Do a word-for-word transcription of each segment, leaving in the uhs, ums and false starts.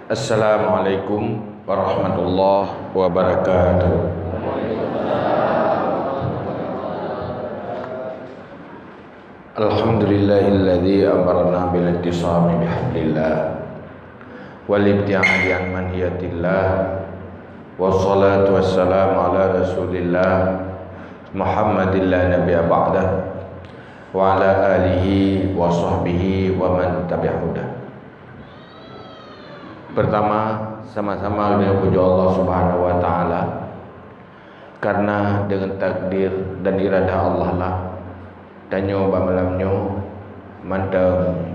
Assalamualaikum warahmatullahi wabarakatuh. Alhamdulillahilladzi amarna bil ittisami bihablillah wal ibtiadi an manhiyatillah. Wassalatu wassalamu ala Rasulillah Muhammadin la nabiyya ba'dah wa ala alihi wa sahbihi wa man tabi'a hudah. Pertama, sama-sama geutanyoe pujoe Allah Subhanahu wa Taala, karena deungon takdir dan iradah Allah lah tanyoe bak malam nyoe mantong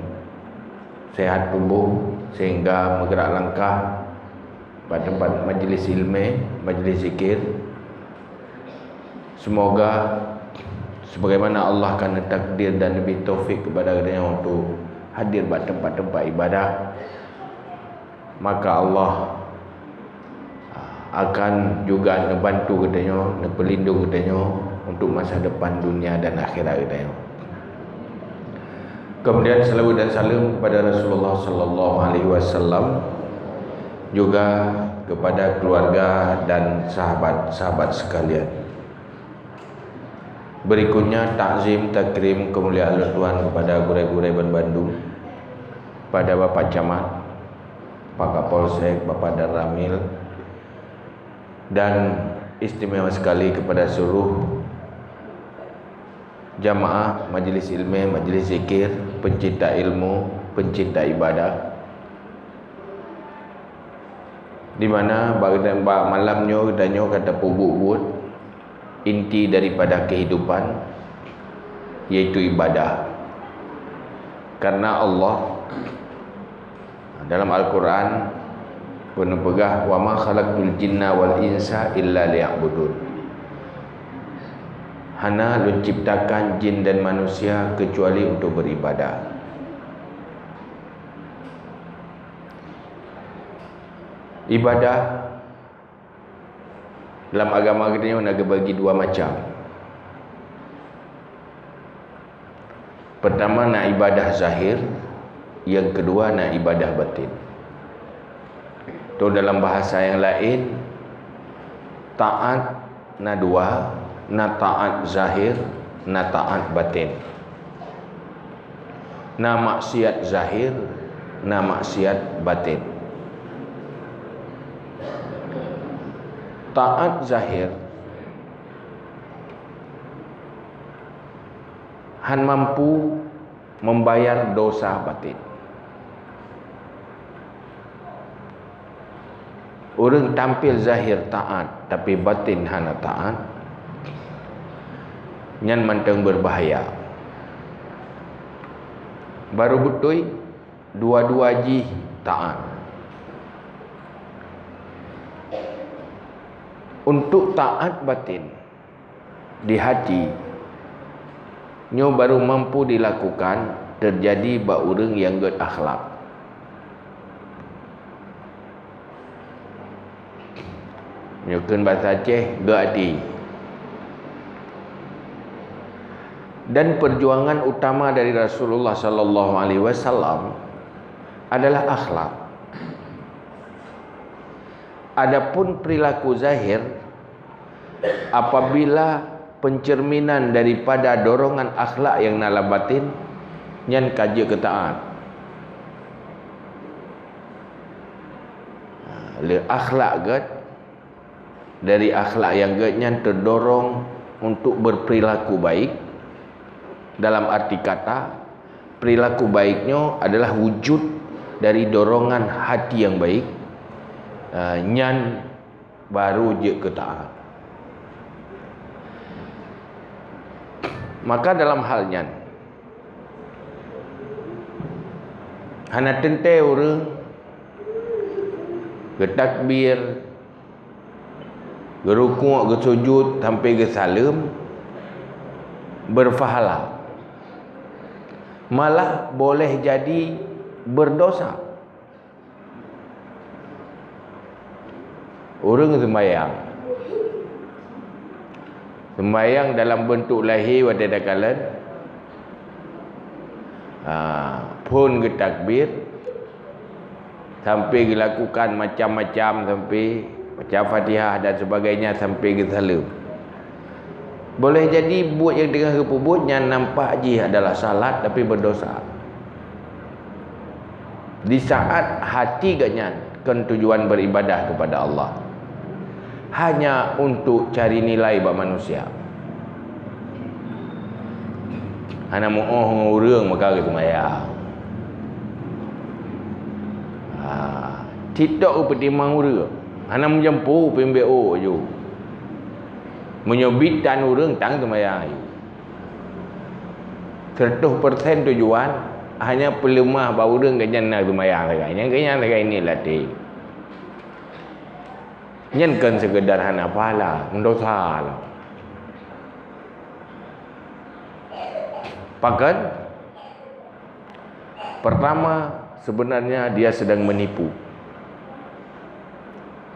sehat tuboh sehingga meugerak langkah bak teumpat majlis ilmu, majlis zikir. Semoga sebagaimana Allah ka neutakdir dan neubri taufik kepada geutanyoe untuk hadir bak teumpat-teumpat ibadah, maka Allah akan juga neubantu geutanyoe, neupeulindong geutanyoe untuk masa depan dunia dan akhirat geutanyoe. Kemudian, salawat dan salam kepada Rasulullah sallallahu alaihi wasallam, juga kepada keluarga dan sahabat-sahabat sekalian. Berikutnya, takzim takrim kemuliaan lôn tuan kepada gurée-gurée banbandum, pada Bapak Camat, Pak Kapolsek, Bapak Danramil, dan istimewa sekali kepada seluruh jamaah majlis ilmu, majlis zikir, pencinta ilmu, pencinta ibadah, di mana bak, bak malam nyoe geutanyoe ka tapeubuet-buet inti daripada kehidupan, yaitu ibadah. Karena Allah dalam Al-Quran peuneuk peugah, "Wa ma khalaqtul jinna wal insa illa liya'budun." Hana lôn ciptakan jin dan manusia kecuali untuk beribadah. Ibadah dalam agama geutanyoe na geubagi dua macam. Pertama na ibadah zahir, yang kedua na ibadah batin. Atau dalam bahasa yang lain, taat na dua, na taat zahir, na taat batin. Na maksiat zahir, na maksiat batin. Taat zahir han mampu membayar dosa batin. Ureuëng tampil zahir taat, tapi batin hana taat, nyan mantong beubahaya. Baru beutôi dua-dua jih taat. Untuk taat batin, di hati, nyoe baru mampu dilakukan teujadi bak ureuëng nyang gét akhlak. Nyoe kheun basa Aceh, gét até. Dan perjuangan utama dari Rasulullah sallallahu alaihi wasallam adalah akhlak. Adapun perilaku zahir, apabila pencerminan daripada dorongan akhlak nyang na lam batin, nyan ka jeuet keu taat. Lé akhlak gét, dari akhlak nyang gét nyan teudorong untuk berperilaku baik. Dalam arti kata, perilaku baik nyoe adalah wujud dari dorongan hati nyang baik, eh, nyan baru jeuet keu taat. Maka dalam hal nyan, hana teuntée ureuëng geutakbir, geurukuk, geusujud sampai geusaleuem berpahala. Malah boleh jadi berdosa. Ureuëng seumbahyang. Seumbahyang dalam bentuk lahé watée takalon, ha, phon geutakbir, Sampai geulakukan macam-macam, sampai baca Fatihah dan sebagainya, sampai geusaleuem. Boleh jadi buet nyang teungoh geupeubuet nyan nampak jih adalah salat, tapi berdosa. Di saat hati geuh nyan kon tujuan beribadah kepada Allah, hanya untuk cari nilai bak manusia. Hana meu'oh ngon ureuëng maka geuseumayang. Ha, TikTok geupeutimang ureuëng. Hana meujampu pimbéo ju. Meunyoe biet tan ureuëng tang seumayang aju. Seratus persen tujuan hanya peuleumah bak ureuëng geuh nyan na seumayang sagai. Nyang geuh nyan sagai ni latih. Nyan kon sekedar hana pahala, mendosa lah. Pakon? Pertama, sebenarnya dia sedang menipu.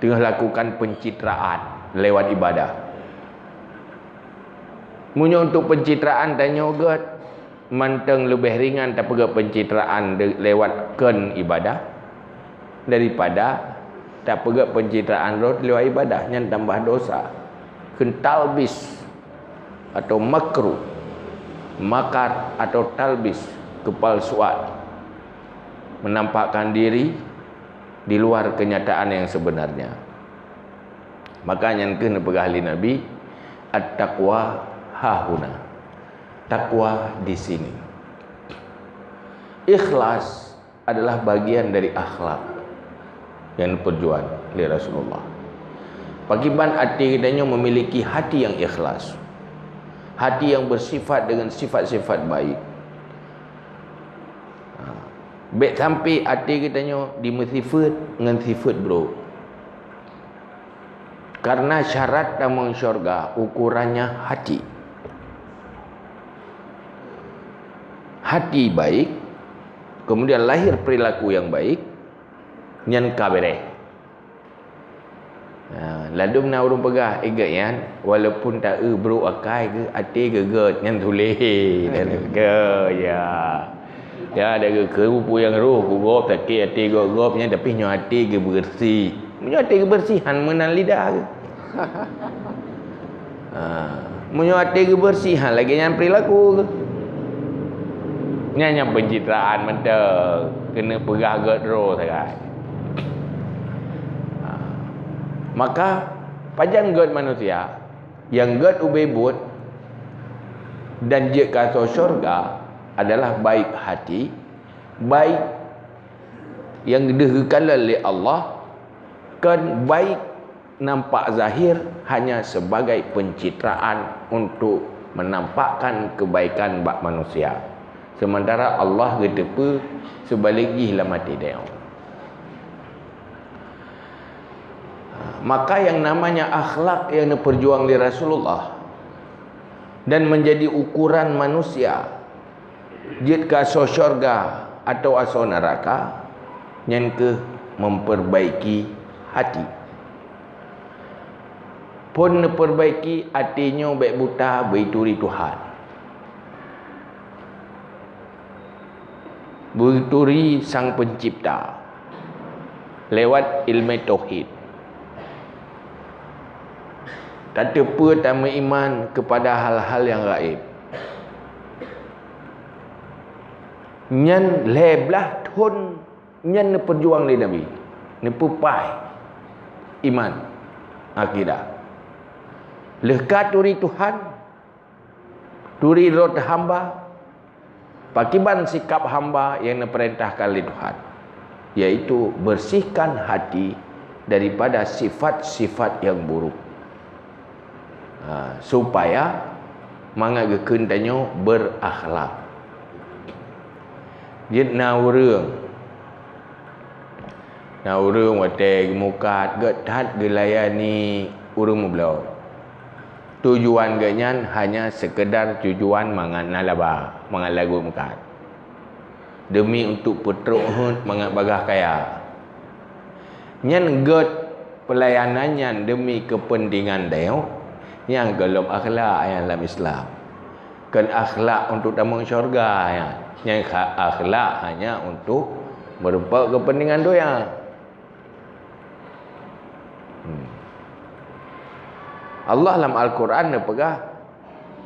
Tengah lakukan pencitraan lewat ibadah. Meunyoe untuk pencitraan tanyoe gét, mantong leubeh ringan tapeugét pencitraan de-, lewat kon ibadah daripada tapeugét pencitraan rot lewat ibadah, nyan tambah dosa. Kheun talbis atau makru, makar atau talbis, kepalsuan, menampakkan diri di luar kenyataan yang sebenarnya. Maka nyan keuh neupeugah lé Nabi, "At-taqwa hahuna." Takwa di sini. Ikhlas adalah bagian dari akhlak yang diperjuang oleh Rasulullah. Pakiban até geutanyoe memiliki hati yang ikhlas, hati yang bersifat dengan sifat-sifat baik. Ha. Bék sampai até geutanyoe dimeusifeuet ngon sifeuet brok. Karena syarat tamong syurga ukurannya hati. Hati baik, kemudian lahir perilaku yang baik, nyan ka beres. Ha, ladum na ureuëng peugah, "Eh, gét nyan, walaupun ta-eu brok akai geuh, até geuh gét, nyan tuléh." Dan ke, ya. Ya, ada ke, ke peue nyang roh ku gob, sakét até gob-gob nyan, tapi nyoe até geuh beureusi. Meunyoe até geuh beureusi, han meunan lidah geuh. Ha, meunyoe até geuh beureusi, han lagée nyan perilaku geuh. Nyan nyang pencitraan mantong, keuneuk peugah gét droe sagai. Ha. Maka, pajan gét manusia, nyang gét ubé buet dan jeuet keu asoe syurga adalah baik hati, baik nyang deuh geukalon lé Allah, kon baik nampak zahir hanya sebagai pencitraan untuk menampakkan kebaikan bak manusia. Sementara Allah geuteupeue seubalék jih lam até tanyoe. Maka yang namanya akhlak yang diperjuang oleh Rasulullah dan menjadi ukuran manusia jeuet keu asoe syurga atau asoe neuraka, nyan keuh memperbaiki hati. Phon neuperbaiki até nyoe bék buta beuturi Tuhan. Beuturi Sang Pencipta lewat ilmu tauhid. Tateupeue tameuiman kepada hal-hal yang gaib. Nyan lhée blaih thon nyan neupeujuang lé Nabi, neupeupaih iman, akidah. Lheueh ka turi Tuhan, turi rot hamba, pakiban sikap hamba nyang neupeurintahkan lé Tuhan, yaitu bersihkan hati daripada sifat-sifat yang buruk. Ha, supaya mangat geukheun tanyoe berakhlak. Jeuet na ureuëng, na ureuëng watée geumukat gét that geulayani ureuëng meubloe. Tujuan gét nyan hanya sekedar tujuan mangat na laba, mangat lagot meukat. Demi untuk peutrok heuet mangat bagaih kaya. Nyan gét peulayanan nyan demi keupeuntengan tanyoe, nyan gohlom akhlak nyang lam Islam. Kon akhlak untuk tamong syurga nyan. Nyan kha-, akhlak hanya untuk meureumpok keupeuntengan donya. Allah lam Al-Quran neupeugah,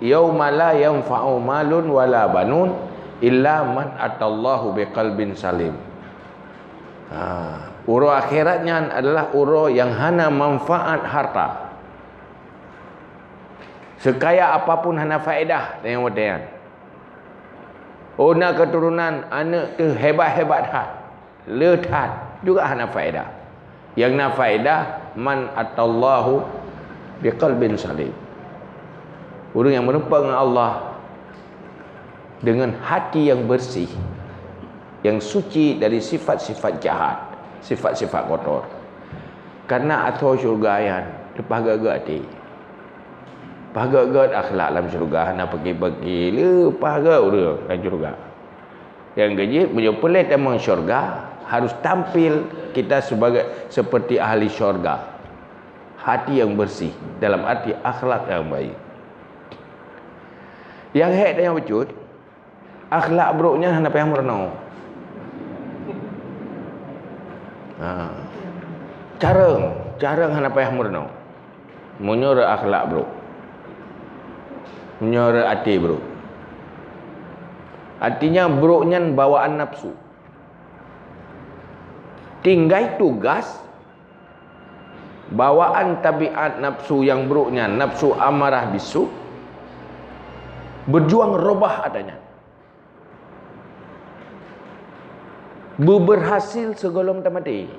"Yauma la yanfa'u malun wala banun illa man atallahu biqalbin salim." Ha, uroe akhirat nyan adalah uroe nyang hana manfaat harta. Seukaya apapun hana faedah, tanyong watée nyan. Oh, na keuturonan aneuëk teuh hebat-hebat that, le that, juga hana faedah. Nyang na faedah, man atallahu biqalbin salim. Ureuëng nyang meurumpok ngon Allah dengan hati yang bersih, yang suci dari sifat-sifat jahat, sifat-sifat kotor. Karena atau syurga nyan leupah gét-gét até. Leupah gét-gét akhlak lam syurga, hana peuki-peuki, leupah gét ureuëng lam syurga. Nyang keujeuet, meunyoe peureulée tamong syurga, harus tampil kita sebagai, seperti ahli syurga. Hati yang bersih, dalam arti akhlak yang baik. Nyang hék dan nyang bacut, akhlak brok nyan hana payah meurunoe. Ha. Carông, carông hana payah meurunoe. Meunyoe rot akhlak brok. Meunyoe rot até brok. Artinya brok nyan bawaan nafsu. Tinggai tugas bawaan tabiat nafsu nyang brok nyan, nafsu amarah bisu, berjuang robah ata nyan. Beubeurhasil sigohlom tamaté.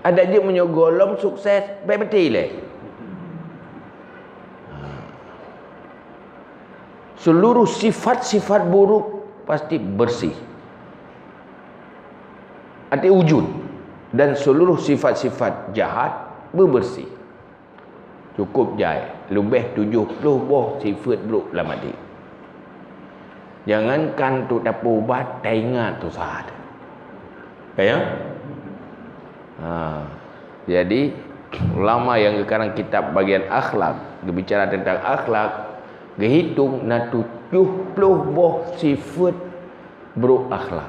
Adak jeuet meunyoe gohlom sukses, bék maté lé. Seluruh sifat-sifat buruk pasti bersih. Arti wujud. Dan seluruh sifat-sifat jahat beubersih. Cukup jai, leubeh tujoh ploh boh sifeuet brok lam até. Jangankan untuk tapeuubat, taingat susah. Ya? Ha. Jadi, ulama nyang geukarang kitab bagian akhlak, geubicara tentang akhlak, geuhitong na tujoh ploh boh sifeuet brok akhlak.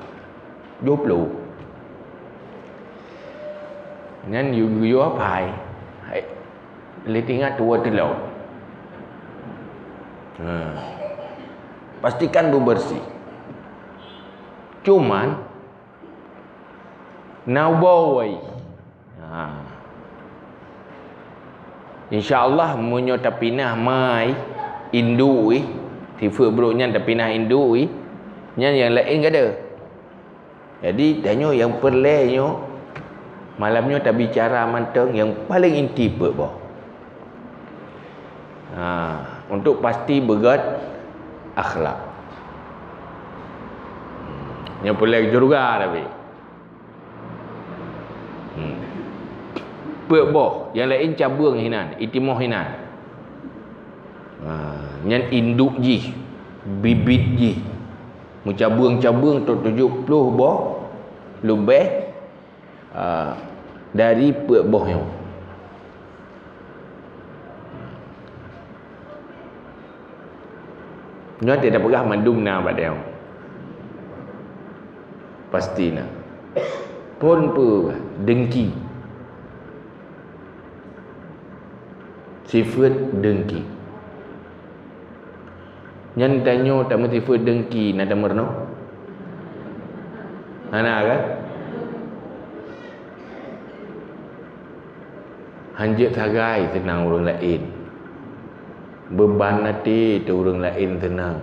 Tujoh ploh. Nyan yue, yue apai. Hai. Lé tingat tuwoe teulok. Ha. Pastikan beubeursi. Cuman, na ubau wai. Ha. Insya Allah, meunyoe tapinah mai induk ih, sifeuet brok nyan tapinah induk ih, nyan nyang laén ka deuh. Jadi, tanyoe nyang peureulée nyoe, malam nyoe tabicara mantong nyang paleng inti peuet boh. Ha, untuk pasti beugét akhlak. Nyang peureulée syeuruga tapi. Hmm. Peuet boh, nyang laén cabeueng hinan, itimoh hinan. Ha, nyan induk jih, bibit jih. Meucabeueng-cabeueng trok tujoh ploh boh leubeh, ah, dari peuet boh nyoe. Nyoe tidak peugah mandum na bak dia. Pasti na. Phon peue? Dengki. Sifeuet dengki. Nyan tanyoe tameusifeuet dengki na tameurunoe? Hana kan? Hanjeuet sagai seunang ureuëng laén. Beuban até teu ureuëng laén seunang.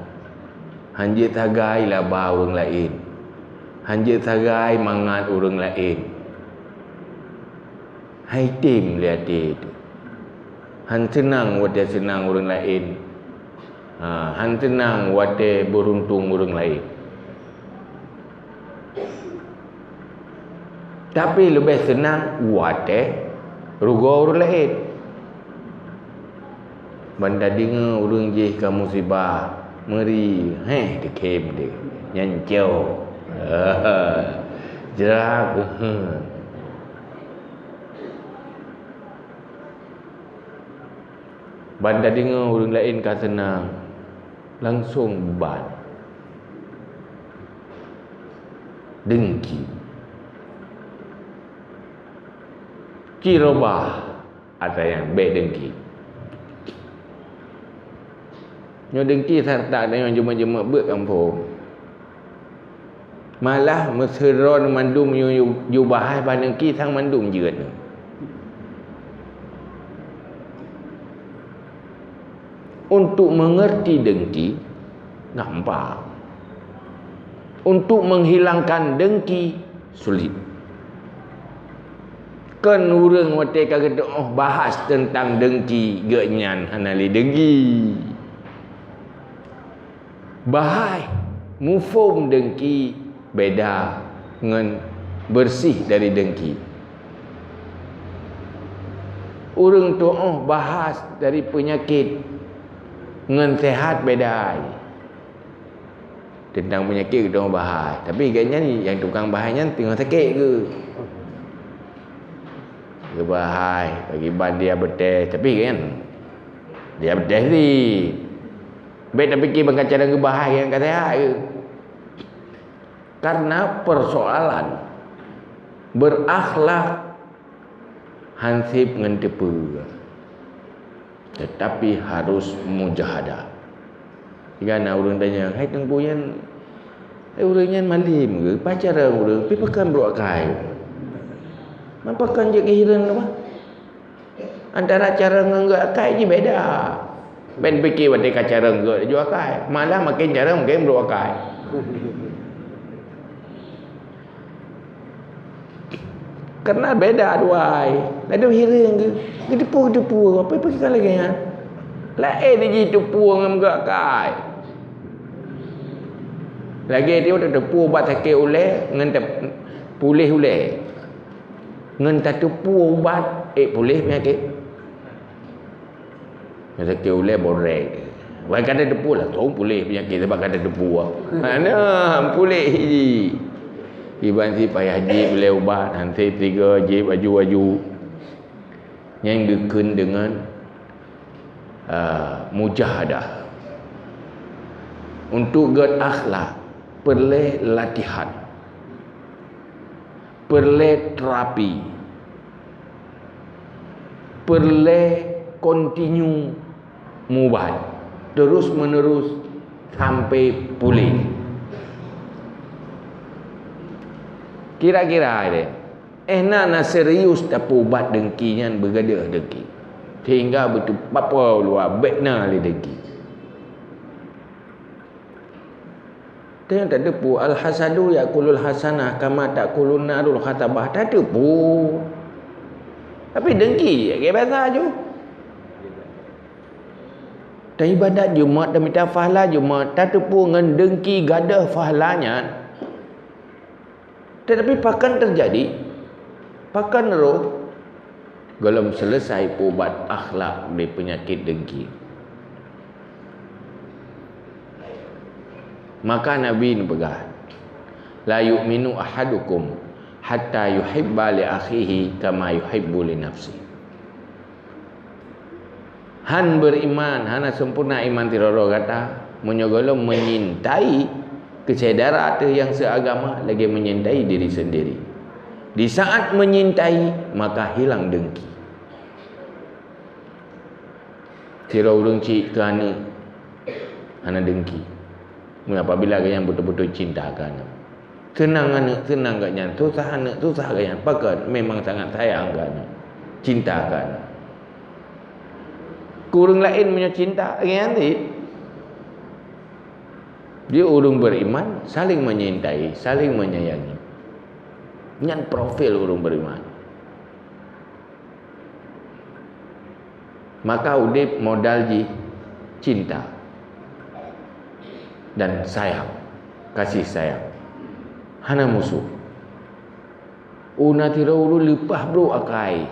Hanjeuet sagai laba ureuëng laén. Hanjeuet sagai mangat ureuëng laén. Hai tem lé até teu. Han seunang watée seunang ureuëng laén. Ha, han seunang watée beuruntong ureuëng laén. Tapi leubeh seunang watée rugoe ureuëng laén. Ban tadeungoe ureuëng jih ka musibah, meuri, heh, teukhém deh, nyan cok. Jrak. Ban tadeungoe ureuëng laén ka seunang, langsong beuban. Dengki. Ci robah. Ata nyang bék dengki. Nyoe dengki seureuta tanyoe jeumeuk-jeumeuk beuet kampông. Malah meusidroe mandum nyoe ju-, jubahai ban dengki sang mandum jeuet. Untuk mengerti dengki gampang. Untuk menghilangkan dengki sulit. Kon ureuëng watée ka geuteuôh bahas teuntang dengki, geuhnyan hana lé dengki. Bahai muphom dengki beda ngon beureuséh dari dengki. Ureuëng tuôh bahas dari peunyakét ngon seuhat beda. Teuntang peunyakét geuteuôh bahai, tapi gobnyan nyang tukang bahai nyan teungoh sakét geuh. Geubahai, bagi ban diabetes, tapi kan diabetes ni. Bék tapike ban ka carông geubahai nyang ka seuhat geuh. Karena persoalan berakhlak hansip ngon teupeue, tetapi harus mujahadah. Jika na ureuëng tanya, "Hai teungku nyan, hai ureuëng nyan malem ke? Pacaran ureuëng, pi pakon brok akai? Man pakon jeuet keu hireuen apa?" Antara carông ngon geuakai jih beda. Ban pike watée ka carông geuh laju akai, malah maken carông maken brok akai. Karena beda dua ai. Ladôm hireuen geuh, geuteupeue-geuteupeue, apa pike ka lagée nyan? Laén jih teupeue ngon geuakai. Lagée teupeue ubat sakét ulée ngon puléh ulée. Ngon tateupeue ubat, ék puléh peunyakét. Ngon sakét ulée borek. Wai ka tateupeue langsung puléh peunyakét sabab ka tateupeue. Hana puléh jih. Iban si payah jieb lé ubat, hansip tiga jieb aju-aju. Nyang geukheun deungon, ah, mujahadah. Untuk gét akhlak, peureulée latihan. Peureulée terapi, peureulée continue mubat terus menerus sampai puléh. Kira-kira deh, eh na na serius tapeubat dengki nyan beugadeuh dengki, sehingga beuteupeue luwa bék na lé dengki. Teuh tateupeue, "Al-hasadu ya'kulul hasanah kama ta'kulun narul hatabah." Tateupeue. Tapi dengki, lagée biasa ju. Taibadat Jumat, tamita pahala Jumat, tateupeue ngon dengki gadôh pahala nyan. Tetapi pakon teujadi? Pakon roh? Gohlom seuleusai peuubat akhlak dari peunyakét dengki. Maka Nabi neupeugah, "La yu'minu ahadukum hatta yuhibba li akhihi kama yuhibbu li nafsihi." Han beuriman, hana sempurna iman sidroe-droe gata, meunyoe gohlom meuncintai keusyedara teuh nyang seuagama lagée meuncintai diri sendiri. Di saat meuncintai, maka hilang dengki. Sidroe ureuëng cit keu aneuëk hana dengki. Meunyoe apabila gobnyan beutôi-beutôi cinta keu aneuëk, seunang aneuëk, seunang gobnyan, susah aneuëk, susah gobnyan. Pakon? Memang sangat sayang keu aneuëk, cinta keu aneuëk. Keu ureuëng laén meunyoe cinta, lagée nyan cit. Jadi ureuëng beuriman saling menyintai, saling menyayangi. Nyan profil ureuëng beuriman. Maka udeb modal jih cinta dan sayang, kasih sayang. Hana musuh. Una sidroe ureuëng leupah brok akai.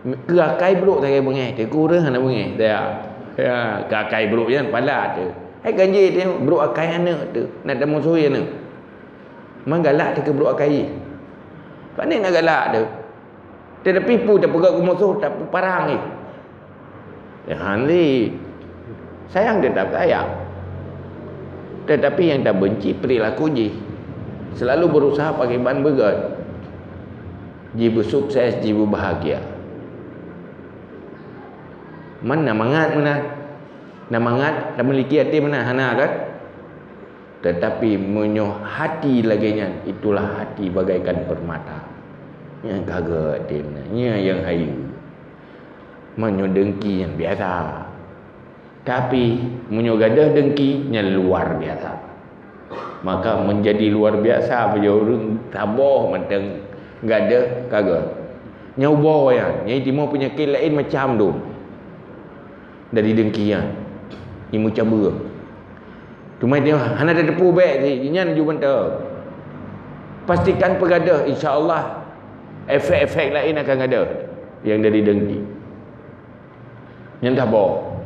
Keu akai brok sagai beungéh, teuh keu ureuëng hana beungéh. Ya. Ya, keu akai brok nyan pala teuh. Hai ganjé teuh brok akai aneuëk teuh, na tamusohi aneuëk. Man galak teuh keu brok akai jih. Pane na galak teuh. Tetapi peue tapeugah keu musoh, tapeuparang jih. Ya, hana lé. Sayang tetap sayang. Tetapi nyang tabenci perilaku jih. Selalu berusaha pakriban beugét. Jibeusukses, jibeubahagia. Man na mangat meunan. Na mangat, na miliki até meunan, hana kan? Tetapi meunyoe hati lagée nyan, itulah hati bagaikan permata. Nyang ka gét até meunan, nyan nyang hayeue. Meunyoe dengki nyan biasa. Tapi meunyoe gadôh dengki nyan luar biasa. Maka menjadi luar biasa bagi ureuëng saboh mantong gadôh ka gét. Nyang ubah nyan, nyang timoh peunyakét laén macam dum. Dari dengki nyan, imeum cabeueng. Cuma dia hana tateupeue bék, nyan ju mantong. Pastikan peugadôh, insya Allah efek-efek laén akan gadôh yang dari dengki. Nyan saboh.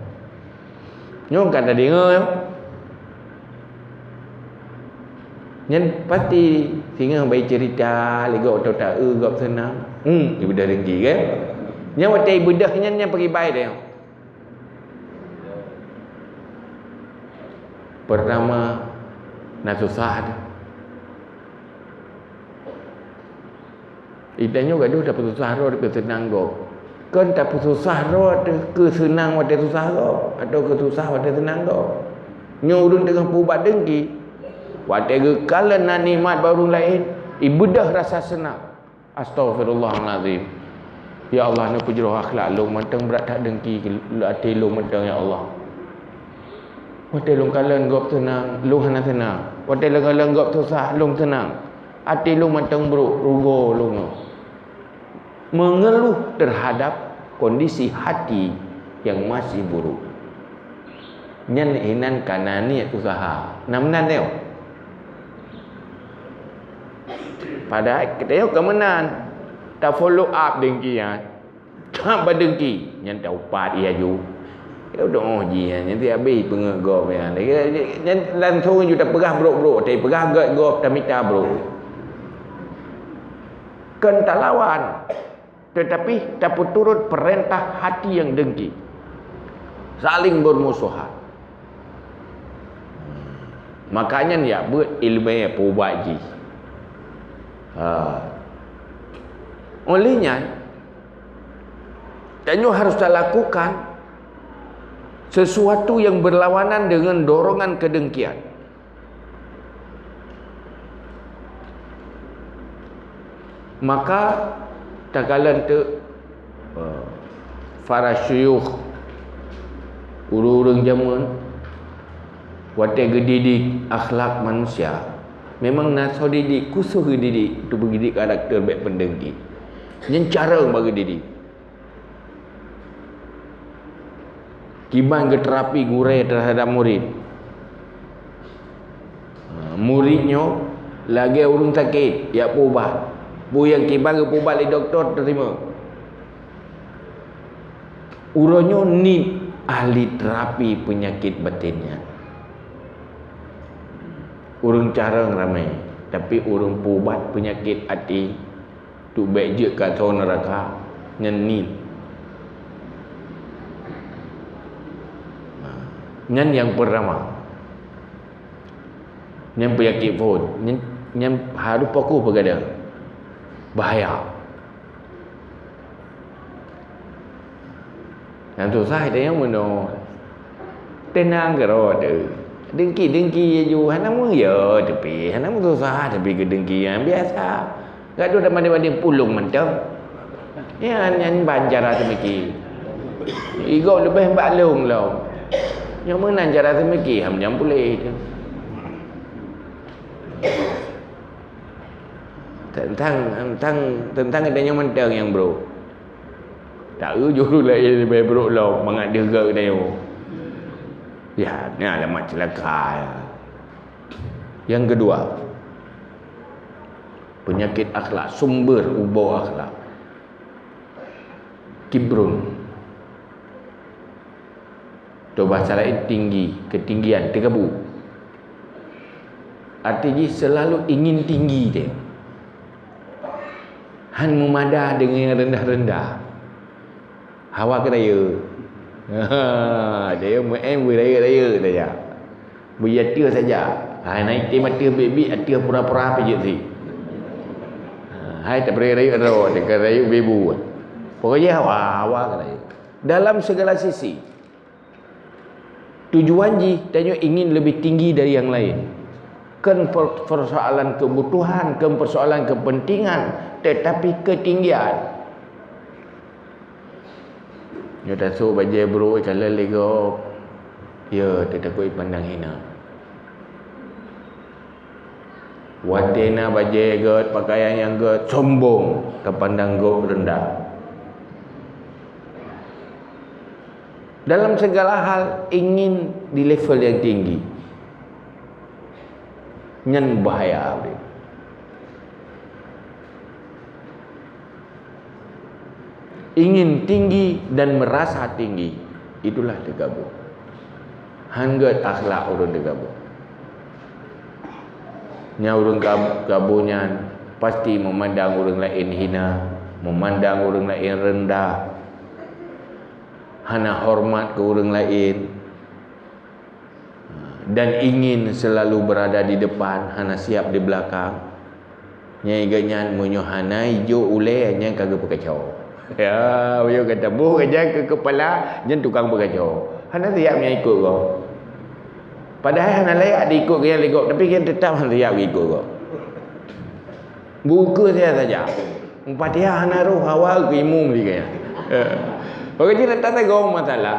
Nyoe ka tadeungoe. Nyan pasti singoh bak cerita lé gob atau taeu gob seunang. Hmm, ibeudôh dengki kan? Nyan watée ibeudôh nyan, nyan pakriban deh. Pertama, na susah deh. Itanyoe gadoh tapeususah droe keu seunang gob. Kon tapeususah droe keu seunang watée susah gob, atau keu susah watée seunang gob. Nyoe ureuëng teungoh peuubat dengki. Watée geukalon na nikmat bak ureuëng laén, ibeudôh rasa seunang. Astaghfirullahalazim. Ya Allah, neupeujroh akhlak lôn mantong brat that dengki até lôn mantong, ya Allah. Watée lôn kalon gob seunang, lôn hana seunang. Watée lôn kalon gob susah, lôn seunang. Até lôn mantong brok, rugoe lôn nyoe. Mengeluh terhadap kondisi hati yang masih buruk. Nyan inan kana niet usaha. Nam nan nyoe. Padahai kita nyoe keumenan ta follow up dengki nyan. Hak badengki, nyan taupat ia ju. Ya udah, oh ji nyan, nyan ti habéh peungeuh gob nyan. Nyan langsung ju tapeugah brok-brok, tapi peugah gét gob, tamita brok. Kon talawan, tetapi tapeuturut perintah hati yang dengki. Saling bermusuhan. Makanya ya buet ilmu peubat ji. Ha. Oleh nyan, tanyoe harus talakukan sesuatu yang berlawanan dengan dorongan kedengkian. Maka takalon teuk, eh, para syuyukh, ureuëng-ureuëng jameun, watée geudidik akhlak manusia, memang na soe didik khusos geudidik untuk geudidik karakter bék peundengki. Nyan carông bak geudidik. Kiban geuterapi gurée terhadap murit. Ha, murit nyoe lagée ureuëng sakét, jak peuubat. Peue nyang kiban geupeuubat lé dokto teurimong. Uroe nyoe niet ahli terapi peunyakét batin nyan. Ureuëng carông ramé, tapi ureuëng peuubat peunyakét até tu bék jeuet ka soe neuraka, nyan niet. Nyan nyang peurtama. Nyan peunyakét phon. Nyan, nyan harôh fokus peugadang. Bahaya. Nyang susah tanyoe meunoe. Teunang keudroe teuh. Dengki-dengki aju hana meuyo teupie, hana meususah teupie keu dengki nyang biasa. Gadoh dan banding-banding pulung mantong. Nyan, nyan ban cara teumiki. Igob leubeh bak lôn lom. Nyang meunan cara teumiki ham nyang puléh teuh. Teuntang, teuntang, teuntang geutanyoe mantong nyang brok. Taeu juru laén leubeh brok lom mangat deuh geutanyoe. Ya, ni alamat celaka. Yang kedua, penyakit akhlak, sumber ubau akhlak. Kibrun. Atau bahasa lain tinggi, ketinggian, teugabu. Arti jih selalu ingin tinggi dia. Han meumada dengan yang rendah-rendah. Hawa keu rayeuk. Ha, dia meu'en beurayeuk-rayeuk saja. Beuiateuh saja. Hai naik tim ateuh biet-biet, ateuh pura-pura pijeuet si. Ha, hai tabri rayeuk droe, teuka rayeuk bibu. Pokoknya hawa, hawa keu rayeuk. Dalam segala sisi. Tujuan jih tanyoe ingin lebih tinggi dari yang lain. Kon per-, persoalan kebutuhan, kon persoalan kepentingan, tetapi ketinggian. Nyoe tasôk bajée brôk ikalon lé gob, ya teutakot ipandang hina. Watée na bajée gét, pakaian nyang gét, sombong, tapandang gob reundah. Dalam segala hal ingin di level yang tinggi. Nyan bahaya. Ingin tinggi dan merasa tinggi, itulah teugabô. Hán gét akhlak ureuëng teugabô. Nyang ureuëng gab-, gabô nyan pasti meumandang ureuëng laén hina, meumandang ureuëng laén reundah, hana horeumat keu ureuëng laén, dan ingin selalu berada di depan, hana siap di belakang. Nyang gét nyan meunyoe hana ijok ulée, nyan ka geupeukaco. Ya, meunyoe gata boh gajah keu keupala, nyan tukang peukaco. Hana siap nyang ikot gob. Padahai hana layak diikot gobnyan lé gob, tapi gobnyan teutap hana siap ikot gob. Bukeue saja-saja. Fatihah hana roh, hawa keu imum lé gobnyan. Eh. Bagaimana tak tahu masalah?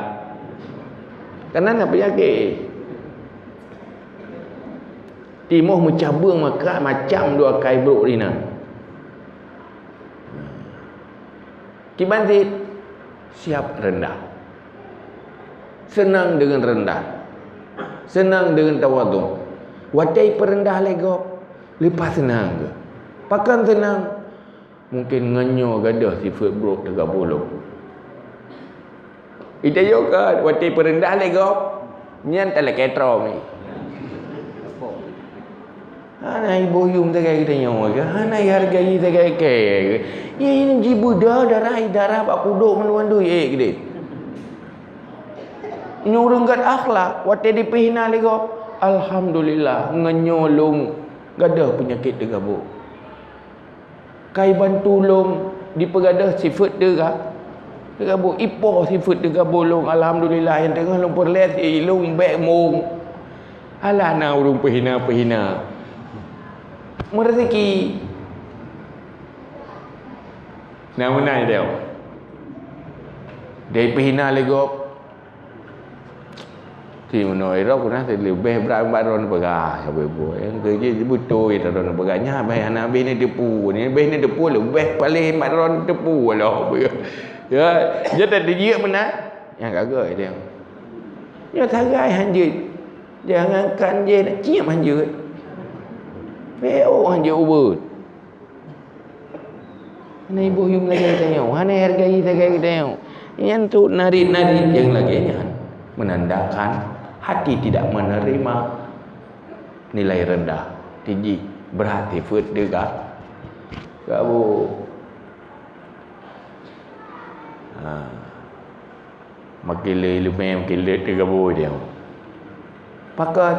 Karena nak penyakit. Timoh meucabeueng maka macam dua kai brok rinang. Kiban cit siap reundah. Seunang deungon reundah. Seunang deungon tawadhu. Watée ipeureundah lé gob, leupah seunang geuh. Pakon seunang? Mungken ngon nyoe gadôh sifeuet brok teugabô lom. Ita yoka watée peureundah lé gob, nyan talakée troe mi. Hana iboh yum sagai geutanyoe, hana ihargai sagai kée. Nyan jibeuda darah-darah bak kudok mandum-mandum ék geude. Nyoe ureuëng gét akhlak, watée dipeuhina lé gob, alhamdulillah, ngon nyoe lôn gadôh peunyakét teugabô. Kai bantu lôn dipeugadôh sifeuet teuga, teugabô ipoh sifeuet teugabô lôn, alhamdulillah, nyang teungoh lôn peureulée si lôn bék mong. Alah na ureuëng peuhina-peuhina. Meureuzeukii. Na meunan teuh. Dai peuhina lé gob. Si meunoe irok na leubeh brat bak droeneuh peugah, sabe buet. Nyang keu jih beutôi droeneuh peugah, nyan bah hana beh ni teupeu, ni beh ni teupeu leubeh paléh bak droeneuh teupeu loh. Ya, jadi dijeuet meunan, nyang ka gét dia. Nyoe sagai hanjeuet. Jangankan jih nak ciep hanjeuet. P O hanjeuet ubeuet. Hana iboh yum lagée geutanyoe, hana hargai sagai geutanyoe. Nyan tu narit-narit nyang lagée nyan menandakan hati tidak menerima nilai rendah, tinggi, brat sifeuet teuga-, gabô. Ha. Makin le iéleumé, makin le teugabô dia. Pakon?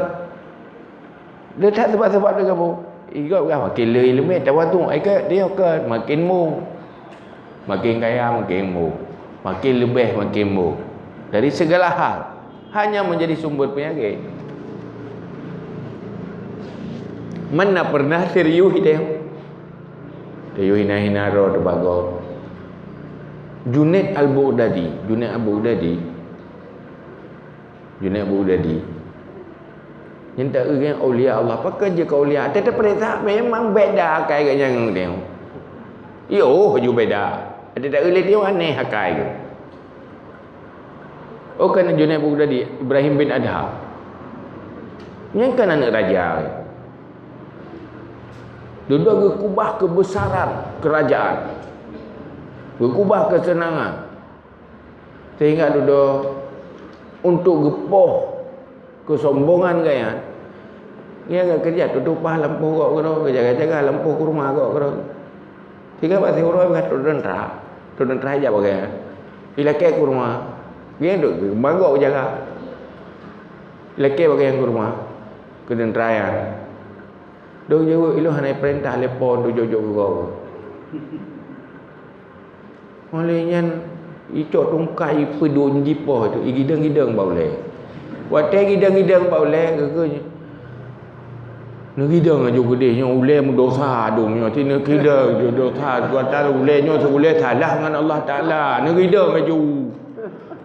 Le that sabab-sabab teugabô. Igob gah makin le iéleumé, tawadhu, ai ka dia kan makin mu. Makin kaya, makin mu. Makin leubeh, makin mu. Dari segala hal, hanya menjadi sumber penyakit. Mana pernah serius dia? Tayue hina-hina droe teuh bak gob. Junaid Al-Baghdadi, Junaid Al-Baghdadi. Junaid Al-Baghdadi. Nyan ta-eu geuh aulia Allah, pakon jeuet keu aulia. Teutab peurintah memang beda akai geuh nyang teuh. Yoh, ju beda. Teutab lé teuh aneh akai geuh. Oh, kan Junaid Baghdadi, Ibrahim bin Adham. Nyan kan aneuk raja. Dudoe geukubah keubesaran keurajaan. Geukubah keuseunangan. Sehingga dudoe untuk geupoh keusombongan gaya. Nyan ka keujak tutupah lampôh gob keudroe, geujaga-jaga lampôh kurma gob keudroe. Sehingga bak siuroe ka trok teuntra, trok teuntra jak bagai. Ilakée kurma. Geuh dok magok jaga. Ilakée bagai kurma keu teuntra nyan. Dok jaweueb ilôn hana ipeurintah lé Po untuk jok-jok keu gob. Oleh nyan Icok tungkat ipeuduek jipoh tu, igidong-gidong bak ulèe. Watèe gidong-gidong bak ulèe, geukheun, "Neugidong aju keudeh nyoe ulèe meudosa dong nyoe, ti neugidong aju dosa, ulèe nyoe ulèe salah ngon Allah Taala, neugidong aju."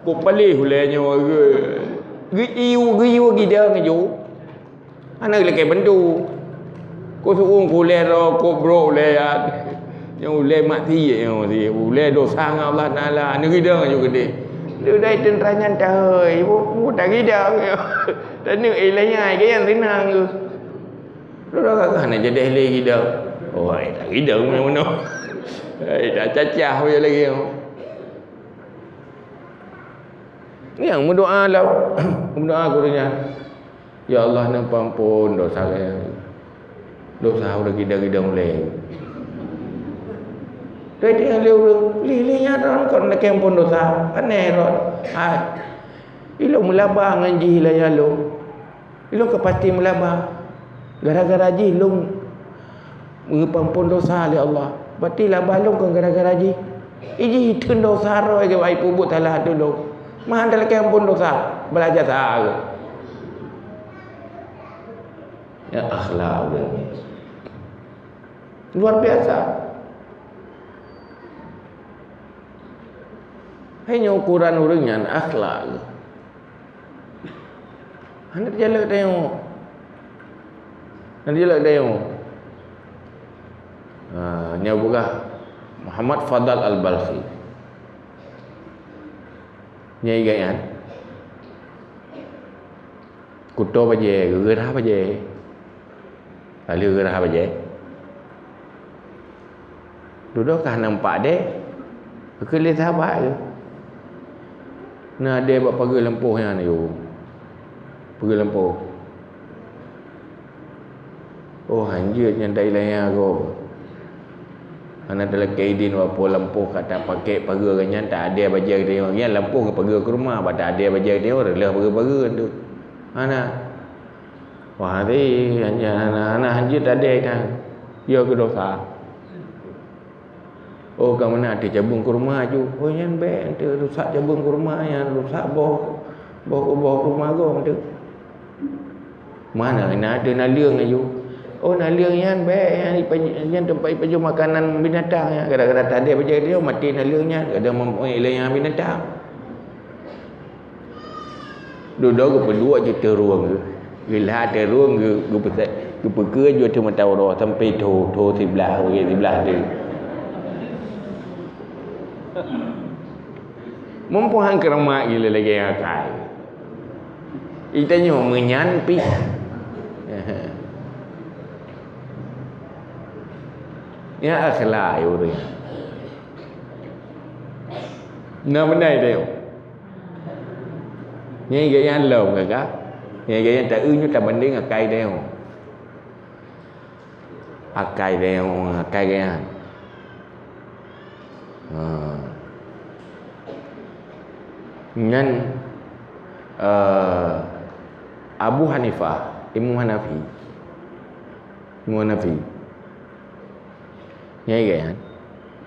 Kok paléh ulèe nyoe, geu-, geu-, geuyue gidong aju. Hana lakèe bantu. Kok su'ueng keu ulèe droe, kok brok ulèe, ya. Nyoe ulèe maksiet nyoe, ulèe dosa ngon Allah Taala, neugidong aju keudeh. Dudai teuntara nyan tahôi, bu, bu tak gidong. Taneuk ilèe nyan, gaya seunang tu. Lôn rasa hana jadeh lé gidong. Oh, ai, tak gidong meunyoe meunoe. Ai, tak cacah lagèe nyoe. Nyang meudoa lah, meudoa guru nyan. Ya Allah, neupeuampon dosa gaya. Dosa ureueng gidong-gidong ulèe. Tapi lé ureueng, lé, lé nyan droe kon lakèe ampon dosa. Aneh droe. Hai. Ilôn meulaba ngon jih laya lôn. Ilôn ka pasti meulaba. Gara-gara jih lôn Geupeuampon dosa lé Allah. Berarti laba lôn kon gara-gara jih. Ijih teun dosa roh ke ai peubuet salah ateueh lôn. Meuhan talakèe ampon dosa, balaja sa. Ya, akhlak ulèe. Luar biasa. Hai nyoe ukuran ureueng nyan akhlak. Hana teujalok tanyoe. Hana teujalok tanyoe. Ha, nyoe peugah Muhammad Fadal Al-Balkhi. Nyoe ingat nyan. Kuto bajèe, geurah bajèe. Lalu geurah bajèe. Dudoe ka nampak deh. Keu lé sahabat tu. Na deh bak pageue lampôh nyan yo. Pageue lampôh. Oh, hanjeuet nyan dari laya gob. Hana talakèe idin bak po lampôh ka tapakèk pageue nyan, tak adèe bajèe geutanyoe. Nyan lampôh ngon pageue keu rumoh, bak tak adèe bajèe geutanyoe, reuloh pageue-pageue tu. Hana. Wah, hana, hana hanjeuet tadèe nyan. Yo keu dosa. Oh, ka meunan teucabeueng keu rumoh aju. Oh, nyan bèk, teuh rusak cabeueng keu rumoh nyan, rusak boh, boh, boh rumoh gob teuh. Mana na teuh naleueng aju. Oh, naleueng nyan bèk, nyan ipa-, nyan teumpat ipajoh makanan binatang nyan. Kadang-kadang tadèe bajèe dia mati naleueng nyan, kadang meu'en lé nyan binatang. Dudoe geupeuduek ju teurueng geuh. Geulhah teurueng geuh, geupeusa-, geupeukeue ju ateueh mata uroe sampai tho, tho siblah, bagi siblah tu. Mumpung han keuramat gila lagèe akai. Itanyoe meunyan pih. Ya akhlak ya ureueng. Nah, beuna itanyoe. Nyan gaya lom, kakak. Nyan gaya tak eu nyoe tabanding akai tanyoe. Akai tanyoe, akai gaya. Ha. Nyan, eh, Abu Hanifah, Imam Hanafi. Imam Hanafi. Nyan gaya.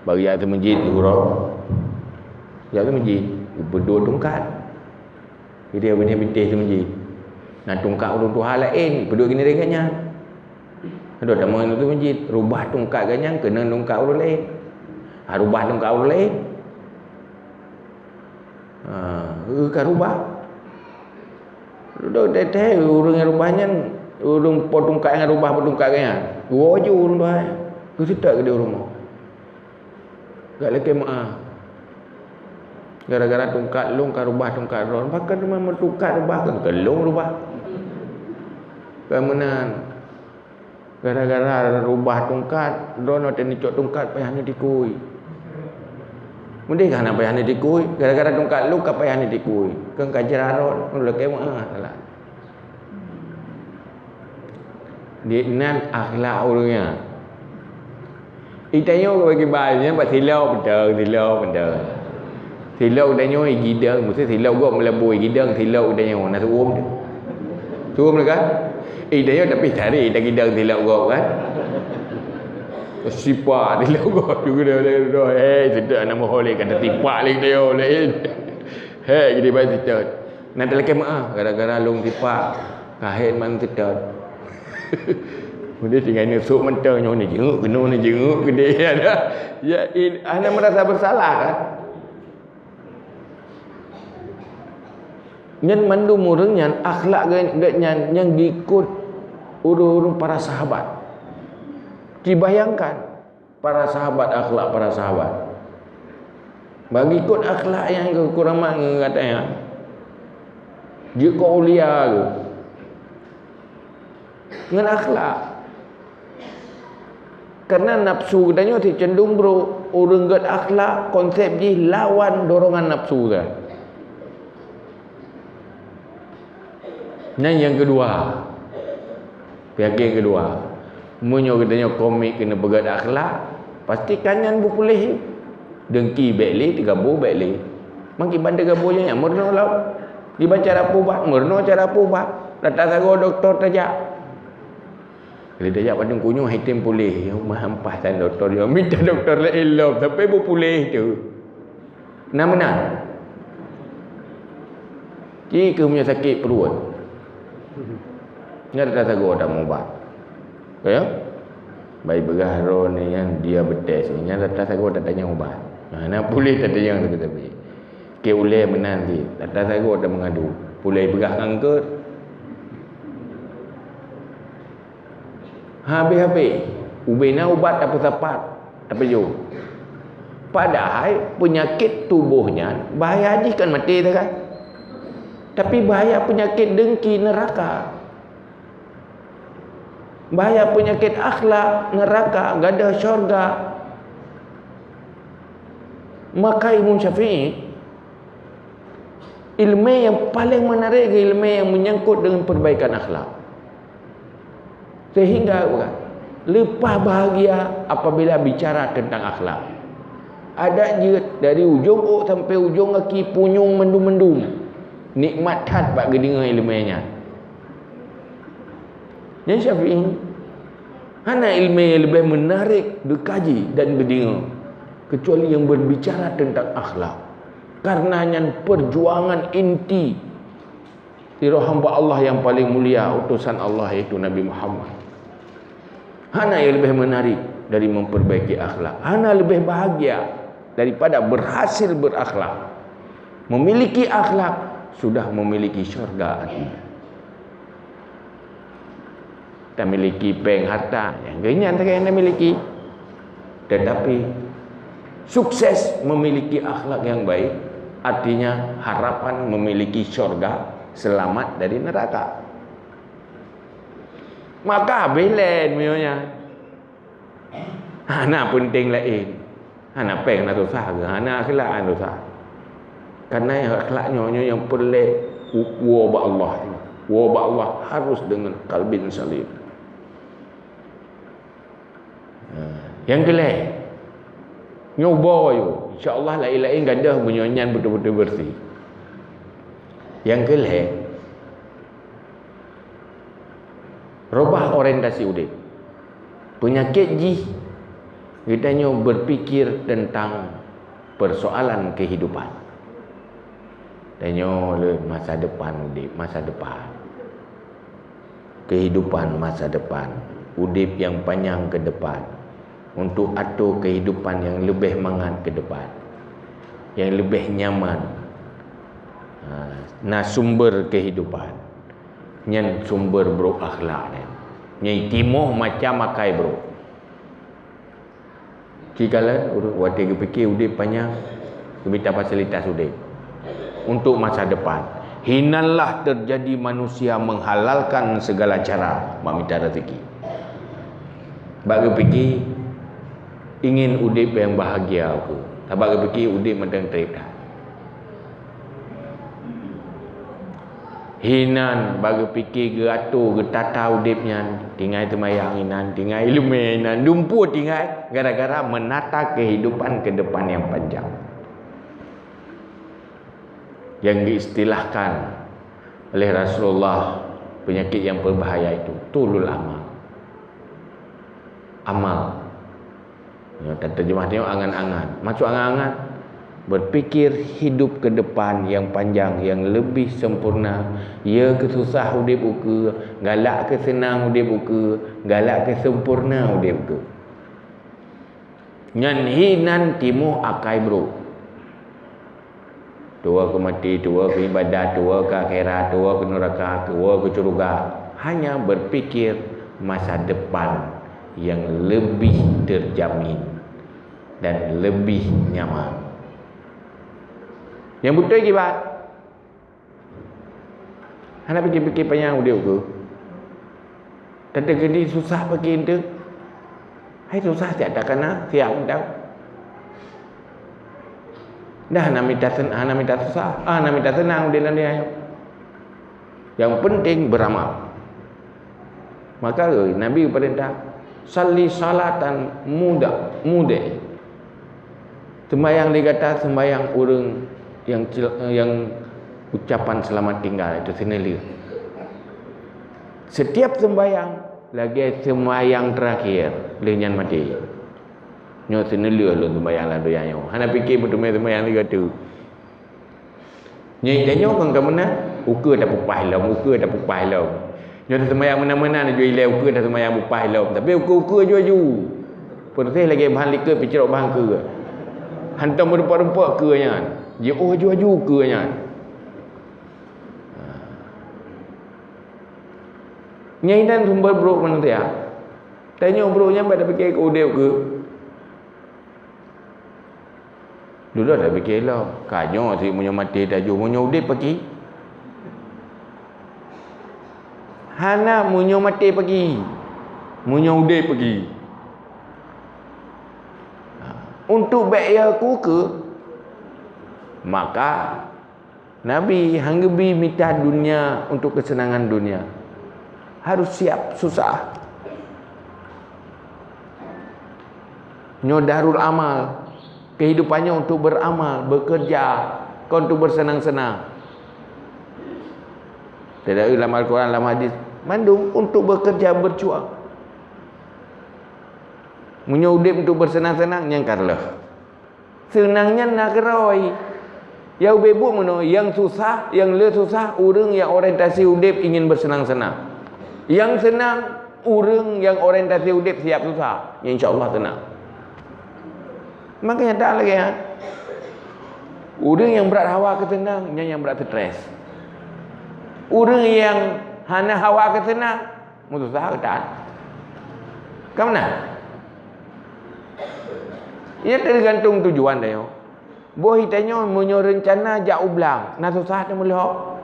Bagi ateueh masjid uroe. Ateueh masjid, beudôh tungkat. Jadi, abang nyan bintéh teuh masjid. Na tungkat ureueng tuha laén, peuduek keuneuk deungon nyan. Adoh tamong ateueh masjid, rubah tungkat gobnyan keuneuk tungkat ureueng laén. Ha, rubah tungkat ureueng laén. Ha, ka rubah. Dudoe teuh ureueng nyang rubah nyan, ureueng po tungkat nyan rubah po tungkat gobnyan. Woe ju ureueng tuha nyan. Geuseutôt keudéh u rumoh. Gak lakèe meu'ah. Gara-gara tungkat lôn ka rubah tungkat droe. Pakon teuma meutungkat rubah, kon keu lôn rubah. Kon meunan. Gara-gara rubah tungkat, droeneuh teunicok tungkat payah neutikui. Meudeh ka hana payah neutikui, gara-gara tungkat lôn ka payah neutikui. Kon ka jrat rot, lakèe meu'ah salah. Di nan akhlak ureueng nyan. Itanyoe bagi bai nyan bak silop beutôi, silop beutôi. Silop geutanyoe igidong, meusti silop gob meulabui igidong, silop geutanyoe na su'um tu. Su'um tu kan? Itanyoe tapi cari tagidong silop gob kan? Sipak di lagoe tu kena lé roh. Hei, seutôt aneuk muhôi lé, ka teusipak lé kita yo lé. Hei, jadi baik seutôt. Nah, talakée meu'ah gara-gara lôn sipak. Kahén man seutôt. Kemudian tinggai neusok mantong nyoe ni jenguk keunoe ni jenguk keudeh. Ya, hana merasa bersalah kan? Nyan mandum ureuëng nyan akhlak gét nyan nyang gikot ureuëng-ureuëng para sahabat. Cibayangkan para sahabat, akhlak para sahabat. Bagi kot akhlak nyang keu kuramat ngon gata nyan, jeuet keu ulia geuh. Ngon akhlak. Karena nafsu geutanyoe si cenderung brok, ureuëng gét akhlak konsep jih lawan dorongan nafsu geuh. Nyan nyang keudua. Penyakét keudua. Meunyoe geutanyoe komik keuneuk peugét akhlak, pasti kan nyan beupuléh. Dengki bék lé, teugabo bék lé. Mangki ban teugabo nyan meurunoe lom. Diban cara pubat, meurunoe cara pubat. Rata sagoe dokto tajak. Lé tajak padum kunyueng item puléh, mah ampah tan dokto nyoe, mita dokto laén lom sampai beupuléh tu. Na meunan. Ci keuh meunyoe sakét pruet. Nyan rata sagoe tamubat. Ya? Bai beugah droe ni nyan diabetes, nyan rata sagoe tatanyong ubat. Nah, na puléh tatanyong tapi-tapi. Keu ulée meunan cit, rata sagoe tameungadu. Puléh beugah kanker. Habéh-habéh, ubé na ubat tapeusapat, tapeujôh. Padahai peunyakét tuboh nyan bahaya jih kan maté sagai. Tapi bahaya peunyakét dengki neuraka. Bahaya peunyakét akhlak neuraka, gadôh syurga. Maka Imam Syafi'i, ilmu nyang paléng meunarek geuh ilmu nyang meunyangkot deungon perbaikan akhlak. Sehingga leupah bahagia apabila bicara teuntang akhlak. Adak jeuet dari ujong ôk sampai ujong gaki punyueng mandum-mandum. Nikmat that bak geudeungoe ilmu nyan. Nyan Syafi'i, hana ilmu nyang leubeh meunarek geukaji dan geudeungoe, keucuali nyang berbicara teuntang akhlak. Karena nyan peujuangan inti sidroe hamba Allah nyang paleng mulia, utosan Allah, yaitu Nabi Muhammad. Hana nyang leubeh meunarek dari memperbaiki akhlak. Hana leubeh bahagia daripada berhasil berakhlak. Memiliki akhlak sudah memiliki syurga artinya. Tamiliki péng harta, nyang geuh nyan sagai nyang tamiliki. Tetapi sukses memiliki akhlak yang baik, artinya harapan memiliki syurga, selamat dari neraka. Maka habéh lé meunyoe nyan. Hana peunteng laén. Hana péng na susah geuh, hana akhlak na susah. Karena akhlak nyoe, nyoe nyang peureulée u-, woe bak Allah. Woe bak Allah harus dengan kalbin salim. Ha, nyang keulhée, nyoe boh yue. Insya Allah laén-laén gadôh meunyoe nyan beutôi-beutôi beureuséh. Nyang keulhée, Rubah orientasi udeb. Peunyakét jih, geutanyoe beupikir teuntang peusoalan keuhidupan. Tanyoe le masa depan udeb, masa depan. Keuhidupan masa depan, udeb nyang panyang keu depan. Untuk atô keuhidupan nyang leubeh mangat keu depan, nyang leubeh nyaman. Ha, na sumber keuhidupan. Nyan sumber brok akhlak nyan. Nyang timoh macam akai brok. Ci kalon ureuëng watée geupike udeb panyang, geumita fasilitas udeb untuk masa depan. Hinanlah terjadi manusia menghalalkan segala cara bak mita rezeki. Bak geupike ingin udeb nyang bahagia ukeue. Sabab geupike udeb mantong treb that. Hinan bak geupike geuatô geutata udeb nyan, tinggai teumayang inan, tinggai ileumé inan, dumpeue tinggai gara-gara meunata keuhidupan keudepan nyang panjang. Nyang geuistilahkan oleh Rasulullah peunyakét nyang peubahaya itu, tulul amal. Amal. Nyoe tateurjemah nyoe angan-angan. Maksud angan-angan, berpikir hidup ke depan yang panjang, yang lebih sempurna. Ya keu susah udeb ukeue, galak keu seunang udeb ukeue, galak keu sempurna udeb ukeue. Nyan hi nan timoh akai brok. Tuwoe keu maté, tuwoe keu ibadat, tuwoe keu akhirat, tuwoe keu neuraka, tuwoe keu syeuruga. Hanya berpikir masa depan yang lebih terjamin dan lebih nyaman. Nyang beutôi kiban. Hana pikir-pikir panyang udeb ukeue. Teukeudi susah bagi enteuk. Hai susah siat takana, siat mantong. Dah hana mita sen-, hana mita susah, ah, hana mita seunang udeb lam dunia nyoe. Yang penting beramal. Maka Nabi geupeurintah, "Salli salatan muda, muda." Sembahyang di gata sembahyang ureuëng yang cil-, yang ucapan selamat tinggal itu seuneulheueh. Setiap sembahyang lagée sembahyang terakhir lheueh nyan maté. Nyoe seuneulheueh lôn sembahyang lam donya nyoe. Hana pike meuteumé sembahyang lé gata. Nyoe tanyoe kon ka meunan, ukeue tapeupaih lom, ukeue tapeupaih lom. Nyoe taseumayang meunan-meunan jua ilée ukeue taseumayang beupaih lom, tapi ukeue-ukeue aju-aju. Peureuséh lagée bahan likot picrok bahan keue. Hantom meurumpok-rumpok keue nyan. Jiôh aju-aju keue nyan. Nyan inan sumber brok manusia. Tanyoe brok nyan bak tapike keu udeb keue. Dudoe tapike lom, ka nyoe sit meunyoe maté tajôh, meunyoe udeb paki? Hana, meunyoe maté paki, meunyoe udeb paki. Untuk bék ya kukeue, maka Nabi han geubi mita dunia untuk keuseunangan dunia. Harus siap susah. Nyoe darul amal. Kehidupan nyoe untuk beramal, bekerja, kon untuk bersenang-senang. Tidak lam Al-Quran, lam hadis, mandum untuk bekerja, berjuang. Meunyoe udeb untuk bersenang-senang, nyang ka reuloh. Seunang nyan na keurôi. Ya ubé buet meunoe, nyang susah, nyang le susah, ureuëng nyang orientasi udeb ingin bersenang-senang. Nyang seunang, ureuëng nyang orientasi udeb siap susah, insya Allah seunang. Makanya tak lagi ya. Ureuëng nyang brat hawa keu seunang, nyan nyang brat stres. Ureuëng nyang hana hawa keu seunang, meususah geutan. Ka meunan? Ia tergantung tujuan tanyoe. Boh tanyoe meunyoe reuncana jak u blang, na susah teumeulihoe.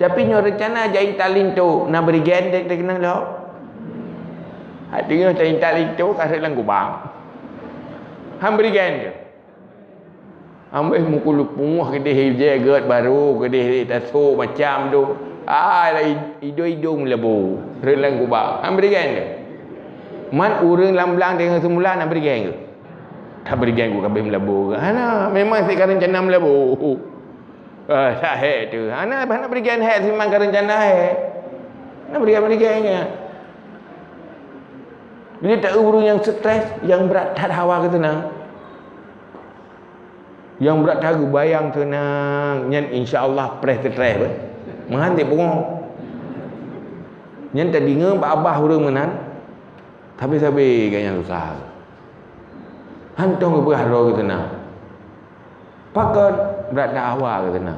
Tapi nyoe reuncana jak intat linto, na berigen dek teungoh lihoe. Hati nyoe jak intat linto ka rhot lam kubang. Han berigen dek. Amboi meukulupungah keudeh ijai gét barô, keudeh tasok macam tu. Ah, idong-idong labo rhot lam kubang. Han berigen dek. Man ureuëng lam blang teungoh seumula na berigen dek. Tabri gén ku kabeh meulabo. Hana, memang sit ka reuncana meulabo. Ah, sahé tu. Hana, hana bri gén hé, simang ka reuncana hé. Hana bri gén, bri gén nya. Jadi tak ureuëng nyang stres, nyang brat that hawa keu seunang. Nyang brat that geubayang seunang, nyan insya Allah preh stres beh. Meuhan sit pungo. Nyan tadi ngon bak abah ureuëng meunan. Sabe-sabe gobnyan susah. Hantom geupeugah droe geuteunang. Pakon brat dakwah geuteunang.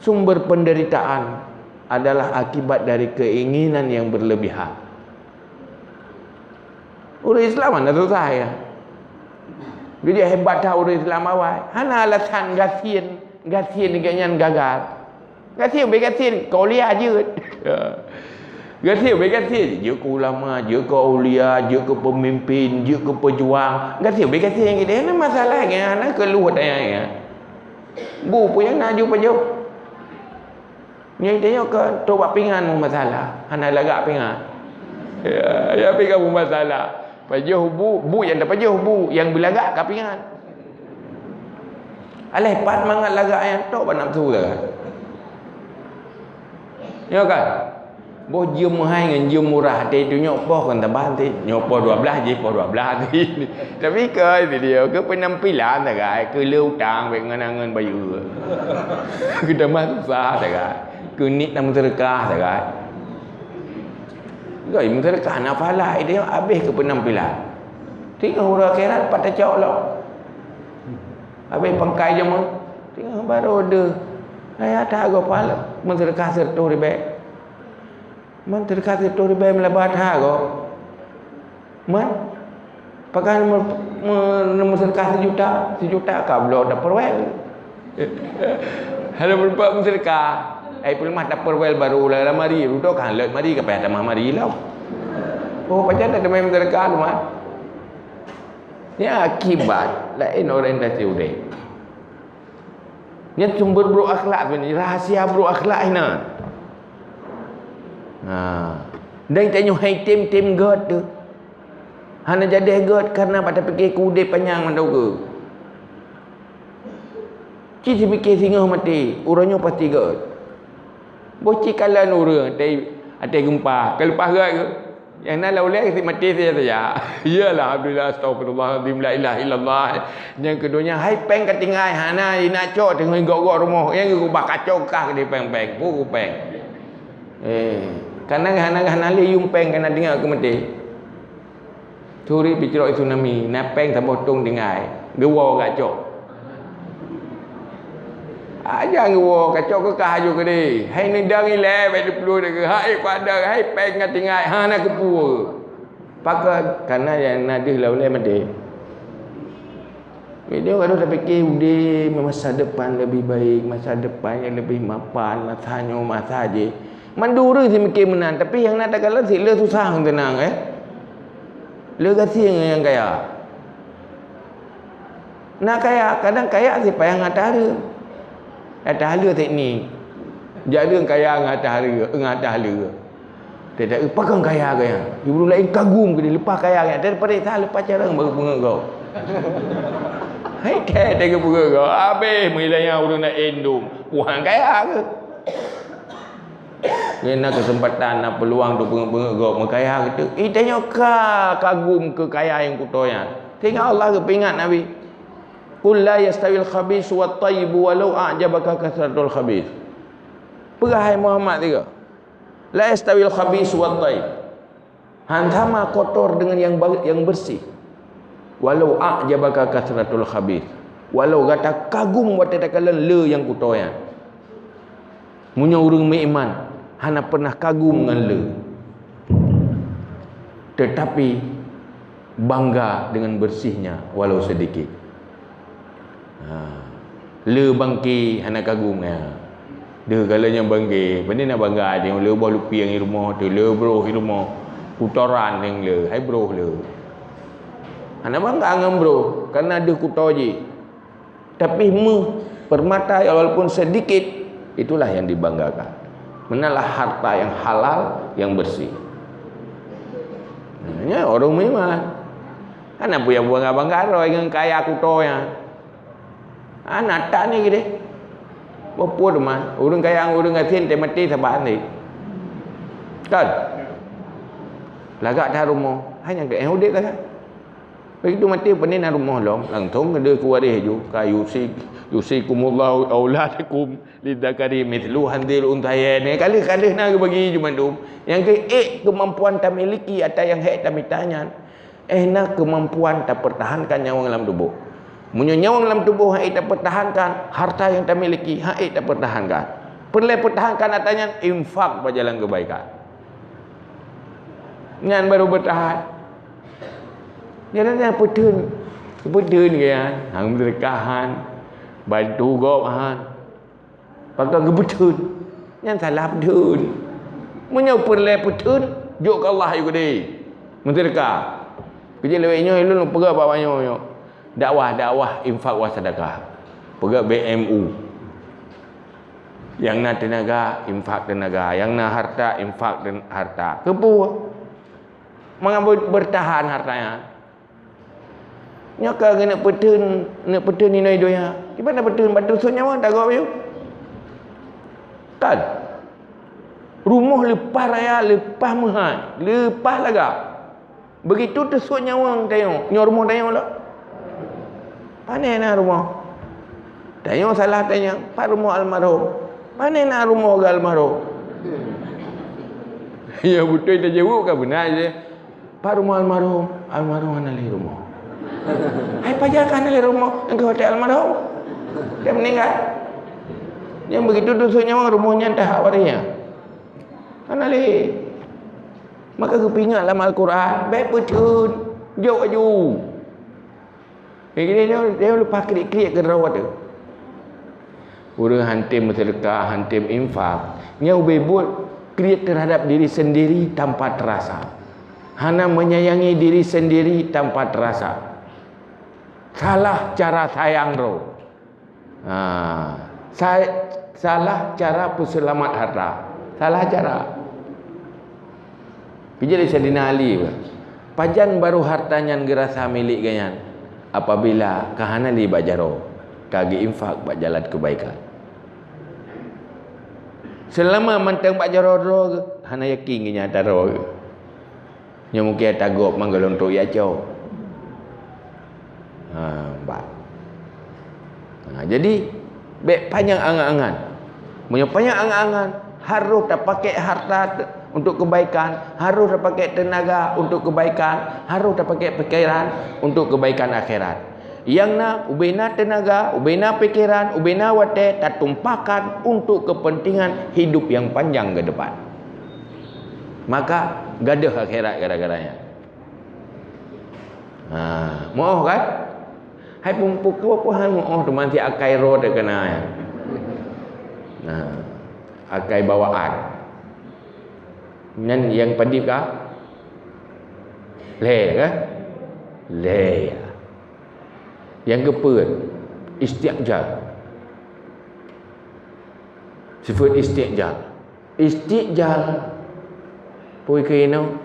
Sumber penderitaan adalah akibat dari keinginan yang berlebihan. Ureuëng Islam hana susah ya. Jadi hebat that ureuëng Islam awai. Hana alasan gasien, gasien gobnyan gagal. Gasien ubé gasien, keu aulia jeuet. Ya. Gasien ubé gasien, jeuet keu ulama, jeuet keu aulia, jeuet keu peumimpin, jeuet keu peujuang. Gasien ubé gasien gitu. Hana masalah nyan, hana keu luhut ayat nyan. Bu pun nyang na aju pajoh. Nyan tanyoe keu trok bak pingan meumasalah, hana lagak pingan. Ya, ya pingan meumasalah. Pajoh bu, bu nyang tapajoh bu, nyang beulagak ka pingan. Aléh pat mangat lagak nyan tok bak nafsu lagak. Ya kan? Boh jeuem meuhai ngon jeuem murah, até tunyok poh kon saban ti. Nyoe poh dua blah jih, poh dua blah ti. Tapi keu video, keu peunampilan sagai, keu le utang, bèk ngon angeuen bayeue. Keu tamah susah sagai. Keu nik na meuseudeukah sagai. Gai meuseudeukah na pahala, ide habéh keu peunampilan. Teungoh uroe akhirat pat tacok lom. Habéh pangkai jameun. Teungoh baroe deuh. Hai that goe pahala meuseudeukah siratoh ribèe. Man teudeukah siratoh ribèe meulaba that goe. Man, pakon meu-, meu-, meuseudeukah sijuta, sijuta ka bloe tapeurwel. Hana meureumpok meuseudeukah. Ai peuleumah tapeurwel barô lam lamari, rudoh ka lheueh mari ka payah tamah mari lom. Oh, pajan tateumé meuseudeukah teuma. Nyan akibat laén orientasi udép. Nyan sumber buruk akhlak, rahsia buruk akhlak inan. Ha. Dan tanyoe hai tem-tem gèt tu. Hana jadeh gèt karena bak tapike keu udép panyang mantong keu. Ci sipike singoh maté, uroe nyoe pasti gèt. Boh ci kalon ureueng até, até geumpa, ka leupah gèt keu. Nyang na lam ulèe sit maté saja-saja. Iyalah, alhamdulillah, astagfirullahalazim, la ilaha illallah. Nyang keu donya hai péng ka tinggai, hana inak cok teungoh gok-gok rumoh. Nyang geuba kacok kah di péng-péng, pu péng. Eh, kana hana, hana lé yum péng kana tinggai keu maté. Turi picrok tsunami, na péng saboh tong tinggai, geuwoe gak cok. Aja geuwoe gak cok keu kah aju keudeh. Hai neudang ilèe bèk teuplueng deungon hai padang, hai péng ka tinggai, hana keupeue. Pakon kana nyang na deuh lam ulèe maté. Jadi, kadang tapike udép masa depan lebih baik, masa depan yang lebih mapan, masa nyoe, masa jih. Mandum ureueng sipike meunan, tapi nyang na takalon sit le susah ngon teunang, eh. Le gasien ngon nyang kaya. Na kaya, kadang kaya sit payah ngon ata hareuem. Ata hareuem sit ni. Jak leueng kaya ngon ata hareuem, ngon ata hareuem. Teuka pakon kaya geuh nyan. Ureueng laén kagum geuh leupah kaya geuh nyan. Daripada that leupah carông baru peungeut gob. Hai teuka peungeut gob. Habéh meuilanya ureueng na endum. Wah kaya geuh. Nyan na keuseumpatan, na peuluang tu peungeut-peungeut gob meukaya geuh tu. Ih, tanyoe ka kagum keu kaya nyang kuto nyan. Teuingat Allah geupeuingat Nabi. Qul la yastawil khabithu wat thayyibu walau a'jabaka katsratul khabith. Peugah hai Muhammad tiga. La yastawil khabithu wat thayyib. Han sama kotor dengan yang ba-, yang bersih. Walau a'jabaka katsratul khabith. Walau gata kagum watèe takalon le nyang kuto nyan. Meunyoe ureueng meuiman hana pernah kagum ngon le, tetapi bangga dengan bersihnya walau sedikit. Ha. Le bangke hana kagum ya. Deuh kalau nyang bangke, pane na bangga nyoe le boh lupieng i rumoh tu, le broh i rumoh. Kutoran nyang le, hai broh le. Hana bangga ngon broh, karena deuh kuto jih. Tapi meuh permata walaupun sedikit, itulah yang dibanggakan. Menalah harta yang halal, yang bersih. Nya ureueng meuiman. Hana peue nyang bangga-bangga droe ngon kaya kuto nyan. Hana that ni geude. Bapue teuma, ureueng kaya ngon ureueng gasien teumaté saban deh. Kan? Lagak that rumoh, hanya keu udép lagak. Begitu maté, pane na rumoh lom, langsung geude keu waréh ju, ka yusi, yusikumullahu auladakum lidzakari mithlu hadzil unthayain. Kaleuh-kaleuh na geubagi ju mandum. Nyang keu ék keumampuan tamiliki ata nyang hék tamita nyan. Eh, na keumampuan tapeurtahankan nyawöng lam tuboh. Meunyoe nyawöng lam tuboh han ék tapeurtahankan, harta nyang tamiliki han ék tapeurtahankan. Peureulèe peurtahankan ata nyan, infak bak jalan keubaikan. Nyan baru beurtahan. Nyan, nyan peutheun, peutheun geuh nyan, han meuseudeukah han, bantu gob han. Pakon geupeutheun? Nyan salah peutheun. Meunyoe peureulèe peutheun, jok keu Allah ayue keudeh. Meuseudeukah. Keujeuet lawét nyoe lôn peugah bak nyoe nyoe. Dakwah, dakwah, infak wa sedekah. Peugah B M U. Nyang na teunaga, infak teunaga. Nyang na harta, infak ten-, harta. Keupeue? Mangat ber-, beurtahan harta nyan. Nyoe ka keuneuk peutheun, neuk peutheun inoe donya. Kiban na peutheun batu sut nyawa tagob yue. Kan? Rumoh leupah raya, leupah meuhat, leupah lagak. Begitu teusok nyawöng tanyoe, nyoe rumoh tanyoe lom. Pane na rumoh? Tanyoe salah tanyong, pat rumoh almarhum? Pane na rumoh geuh almarhum? Ya beutôi tajaweueb ka beuna je. Pat rumoh almarhum? Almarhum hana lé rumoh. Hai pajan ka hana lé rumoh? Engkau watèe almarhum? Dia meninggal. Nyang begitu teusok nyawöng rumoh nyan tahap waréh nyan. Hana lé. Maka geupeuingat lam Al-Quran, bèk peutheun, jok aju. Jadi dia, dia leupah kriet-kriet keu droe teuh. Ureuëng hántom meuseudeukah, hántom infak, nyan ubé buet kriet terhadap diri sendiri tanpa terasa. Hana menyayangi diri sendiri tanpa terasa. Salah cara sayang droe. Ha, sa-, salah cara peuseulamat harta. Salah cara. Pijak lé Saidina Ali, pajan barô harta nyan geurasa milék geuh nyan, apabila ka hana lé bak jaroe, ka geuinfak bak jalan keubaikan. Seulama mantong bak jaroe droe geuh, hana yakin geuh nyan ata droe geuh. Nyoe mungken ata gob manggalong trok jak cok. Ha, bah. Ha, jadi, bèk panyang angan-angan. Meunyoe panyang angan-angan, harôh tapakék harta te-, untuk kebaikan, harôh tapakék teunaga untuk kebaikan, harôh tapakék pikéran untuk kebaikan akhirat. Nyang na, ubé na teunaga, ubé na pikéran, ubé na watèe tatumpahkan untuk kepentingan hidup yang panjang ke depan. Maka gadôh akhirat gara-gara nyan. Ha, moh kan? Hai peumpukua pun han moh teuma si akai roe teuh keuna nyan. Nah, akai bawaan. Nyan nyang padib ka? Lhèe kan? Lhèe ya. Nyang keupeuet, isti'jal. Sifat isti'jal. Isti'jal, peue keunoe,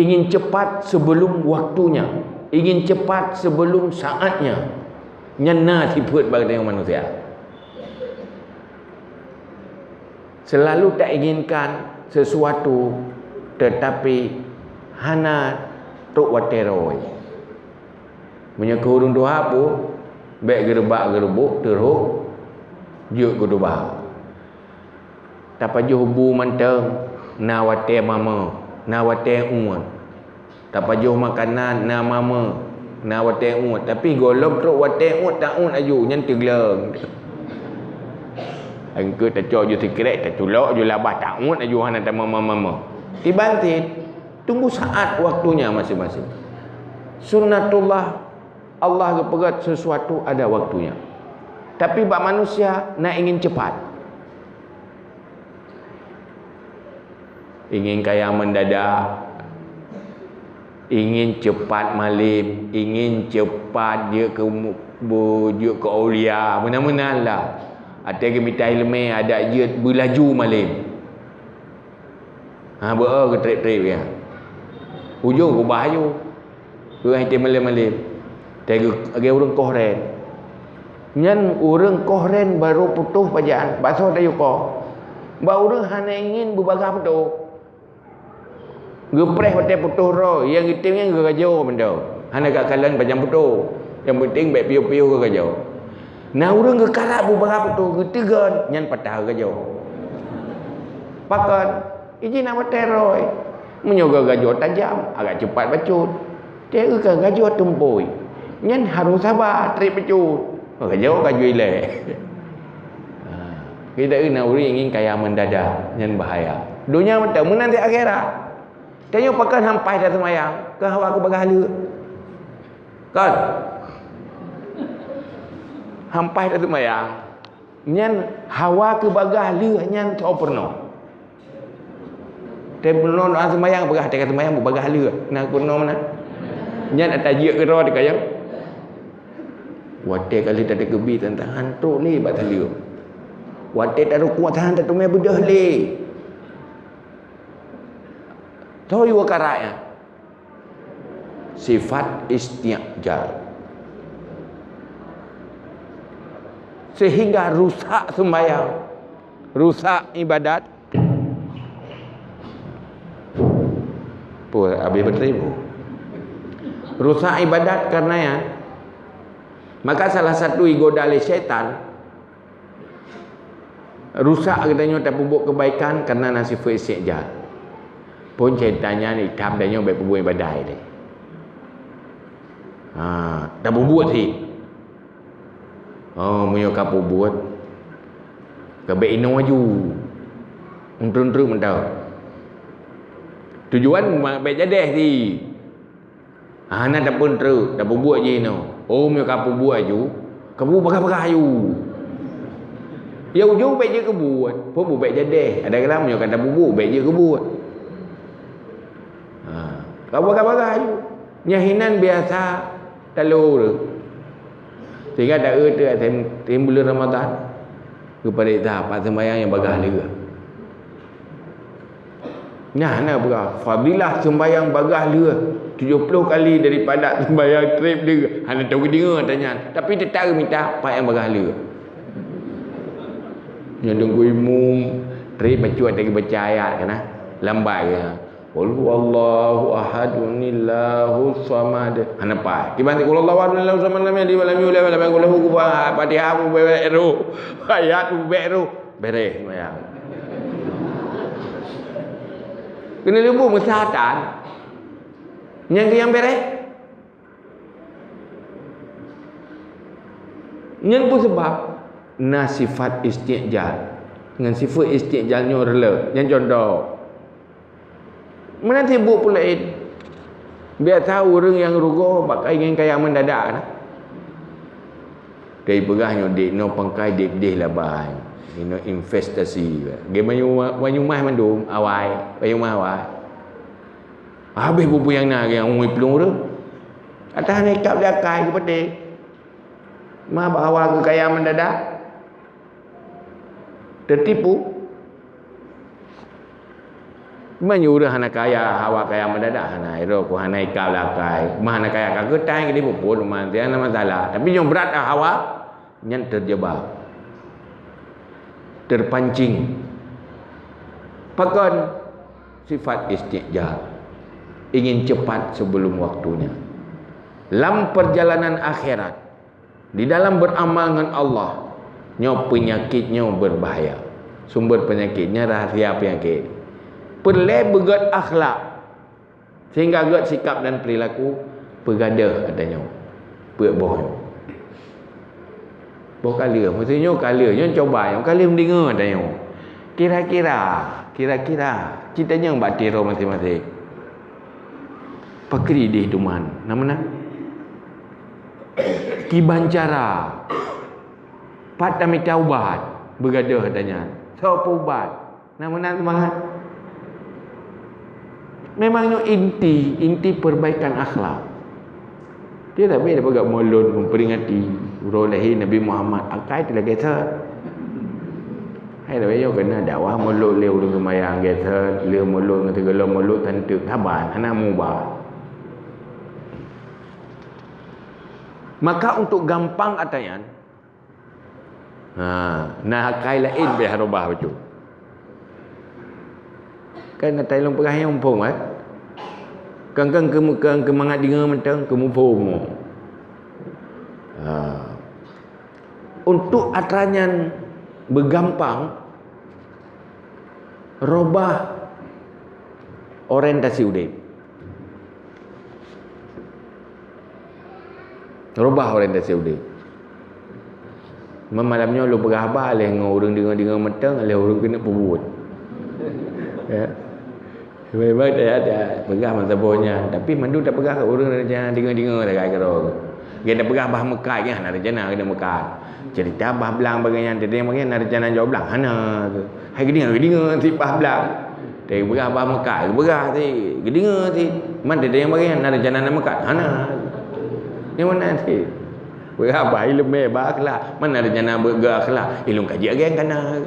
ingin cepat sebelum waktunya, ingin cepat sebelum saatnya. Nyan na sifat bak tanyoe manusia. Selalu tainginkan sesuatu, tetapi hana trok watèe roe. Meunyoe keu ureueng tuha peue, bèk geureubak-geureubok teurok jeuet keu tuba. Tapajoh bu mantong, na watèe mama, na watèe uet. Tapajoh makanan, na mama, na watèe uet. Tapi gohlom trok watèe uet, ta-uet aju, nyan teugleng. Engkeu tacok ju sikrek, taculok ju labah, ta-uet aju hana tamama-mama. Tiban cit, tunggu saat waktunya masing-masing. Sunnatullah, Allah geupeugét sesuatu ada waktunya. Tapi bak manusia na ingin cepat. Ingin kaya mendadak, ingin cepat malem, ingin cepat jeuet keu mu-, bu-, jeuet keu aulia, meunan-meunan lah. Até geumita ileumèe adak jeuet beulaju malem. Ha, beu geutrép-trép ya. Ujong kubah aju. Ureueng item malem-malem. Lagèe ureueng kohren. Nyan ureueng kohren barô putôh pajan, basoe tayue koh. Bak ureueng hana ingin beubagaih putôh. Geupreh watèe putôh droe, nyang item nyan geugajoe mantong. Hana geukalon pajan putôh. Nyang penting bèk piôh-piôh geugajoe. Na ureueng geukarab beubagaih putôh, geuteugon, nyan patah geugajoe. Pakon? Iji na watèe roe. Meunyoe geugajoe tajam, agak cepat bacut. Teuka gajoe tumpôi. Nyan harôh saba trép bacut. Gajoe ka ju ilèe. Ha, kita na ureueng ingin kaya mendadak, nyan bahaya. Donya mantong, meunan cit akhirat. Tanyoe pakon han paih taseumayang, keu hawa keu bagaih lheueh. Kan? Han paih taseumayang. Nyan hawa keu bagaih lheueh nyan soe peurunoe. Teuh peurunoe doa seumayang, peugah teuka seumayang beubagaih lheueh. Na peurunoe meunan? Nyan ata jeuet keudroe teuka nyan. Watèe ka lheueh tateukeubit teuntang han trok lé bak saleuem. Watèe tarukuk han tateumèe beudôh lé. Soe yue karak nyan? Sifat isti'jal. Sehingga rusak sembahyang, rusak ibadat, Oh, habéh baterai bu. Rusak ibadat karena nyan. Maka salah satu igoda lé syaitan, rusak geutanyoe tapeubuet keubaikan karena na sifeuet isti'jal. Phon syaitan nyan itam tanyoe bèk peubuet ibadat lé. Ha, tapeubuet cit. Oh, meunyoe ka peubuet, ka bèk inoe aju. Untreuk-untreuk mantong. Tujuan ma-, bèk jadèh cit. Hana tapeuntreuk, tapeubuet jih inoe. Oh, meunyoe ka peubuet aju, ka peubuet bagah-bagah aju. Ya ujong bèk jeuet keu buet, peubuet bèk jadèh. Ada kala meunyoe ka tapeubuet, bèk jeuet keu buet. Ha, ka bagah-bagah aju. Nyang hinan biasa talo ureueng. Sehingga taeu teuh tem-, tem buleuen Ramadhan, geupareksa pat seumbahyang nyang bagah lheueh. Nyan na peugah, fadilah seumbahyang bagah lheueh tujoh ploh kali daripada seumbahyang trép lheueh. Hana tau geudeungoe ata nyan, tapi teutap geumita pat nyang bagah lheueh. Nyan deungon imum trép bacut ata geubaca ayat kana, lambat geu. Qul huwallahu ahad, Allahus samad. Hana pat. Kiban qul huwallahu ahad, Allahus samad, lam yalid wa lam yulad, wa lam yakul lahu kufuwan ahad. Fatihah bubek roh. Ayat bubek roh. Beres seumbahyang. Keuneuk leumbut meusatan. Nyang keu nyang beres. Nyan peue sabab? Na sifat isti'jal. Ngon sifat isti'jal nyoe reuloh. Nyan contoh. Meunan sibuk peue laén. Biasa ureueng nyang rugoe bak ingin kaya mendadak na. Tapi peugah nyoe dek, nyoe pangkai dek deh labai. Inoe investasi. Ge banyu, banyu mah mandum awai, banyu mah awai. Habéh bubu nyang na nyang ungui plueng ureueng. Atas hana ikab di akai geupeudeh. Ma bahwa geukaya mendadak. Teutipu. Meunyoe ureueng hana kaya, hawa kaya mendadak hana, iro ku hana ikab di akai. Ma hana kaya ka geutai geudipu pun, ma hana masalah. Tapi nyang brat hawa, nyan terjebak, terpancing. Pakon? Sifat isti'jal, ingin cepat sebelum waktunya. Lam perjalanan akhirat, di dalam beramal ngon Allah, nyoe peunyakét nyoe berbahaya. Sumber peunyakét nyoe, rahsia peunyakét. Peureulée beugét akhlak. Sehingga gét sikap dan perilaku peugadôh ata nyoe, peuet boh nyoe. Boh ka lheueh, maksud nyoe ka lheueh, nyoe cuba nyoe ka lheueh meudeungoe ata nyoe. Kira-kira, kira-kira, cit tanyong bak até droe maséng-maséng. Pakri deh teuma, na meunan? Kiban cara, pat tamita ubat, beugadôh ata nyan. Soe peuubat? Na meunan seumangat. Memang nyoe inti, inti perbaikan akhlak. Dia tak boleh peugah mulod memperingati uroe lahé Nabi Muhammad, akai teuh lagèe thon. Hai, tapi nyoe keuneuk dakwah mulod lé ureueng seumayang gèt thon, lé mulod ngon sigohlom mulod tanteuk saban, hana muba. Maka untuk gampang ata nyan, Ha, na akai laén beh robah bacut. Kan atai lôn peugah nyoe muphom, kan? Kan, kan keu, kan keu mangat deungoe mantong keu muphom. Ha. Untuk atra nyan beugampang, robah orientasi udép. Robah orientasi udép. Malam nyoe lôn peugah haba lé ngon ureueng deungoe-deungoe mantong, lé ureueng keuneuk peubuet. Ya. Memang dak, dak peugah masa boh nyan, tapi mandum tapeugah keu ureueng nyang deungoe-deungoe sagai keudroe. Gèt tapeugah bah meukat nyan, hana rencana keuneuk meukat. Cerita bah blang bagai nyan, teudeung bagai nyan, hana rencana jok blang, hana. Hai geudeungoe, geudeungoe sit bah blang. Teupeugah bah meukat, geupeugah sit, geudeungoe sit. Man teudeung bagai nyan, na rencana na meukat, hana. Nyang meunan sit. Peugah bah ileumèe bah akhlak, man na rencana beu-, geu akhlak, ilôn kaji agai kana.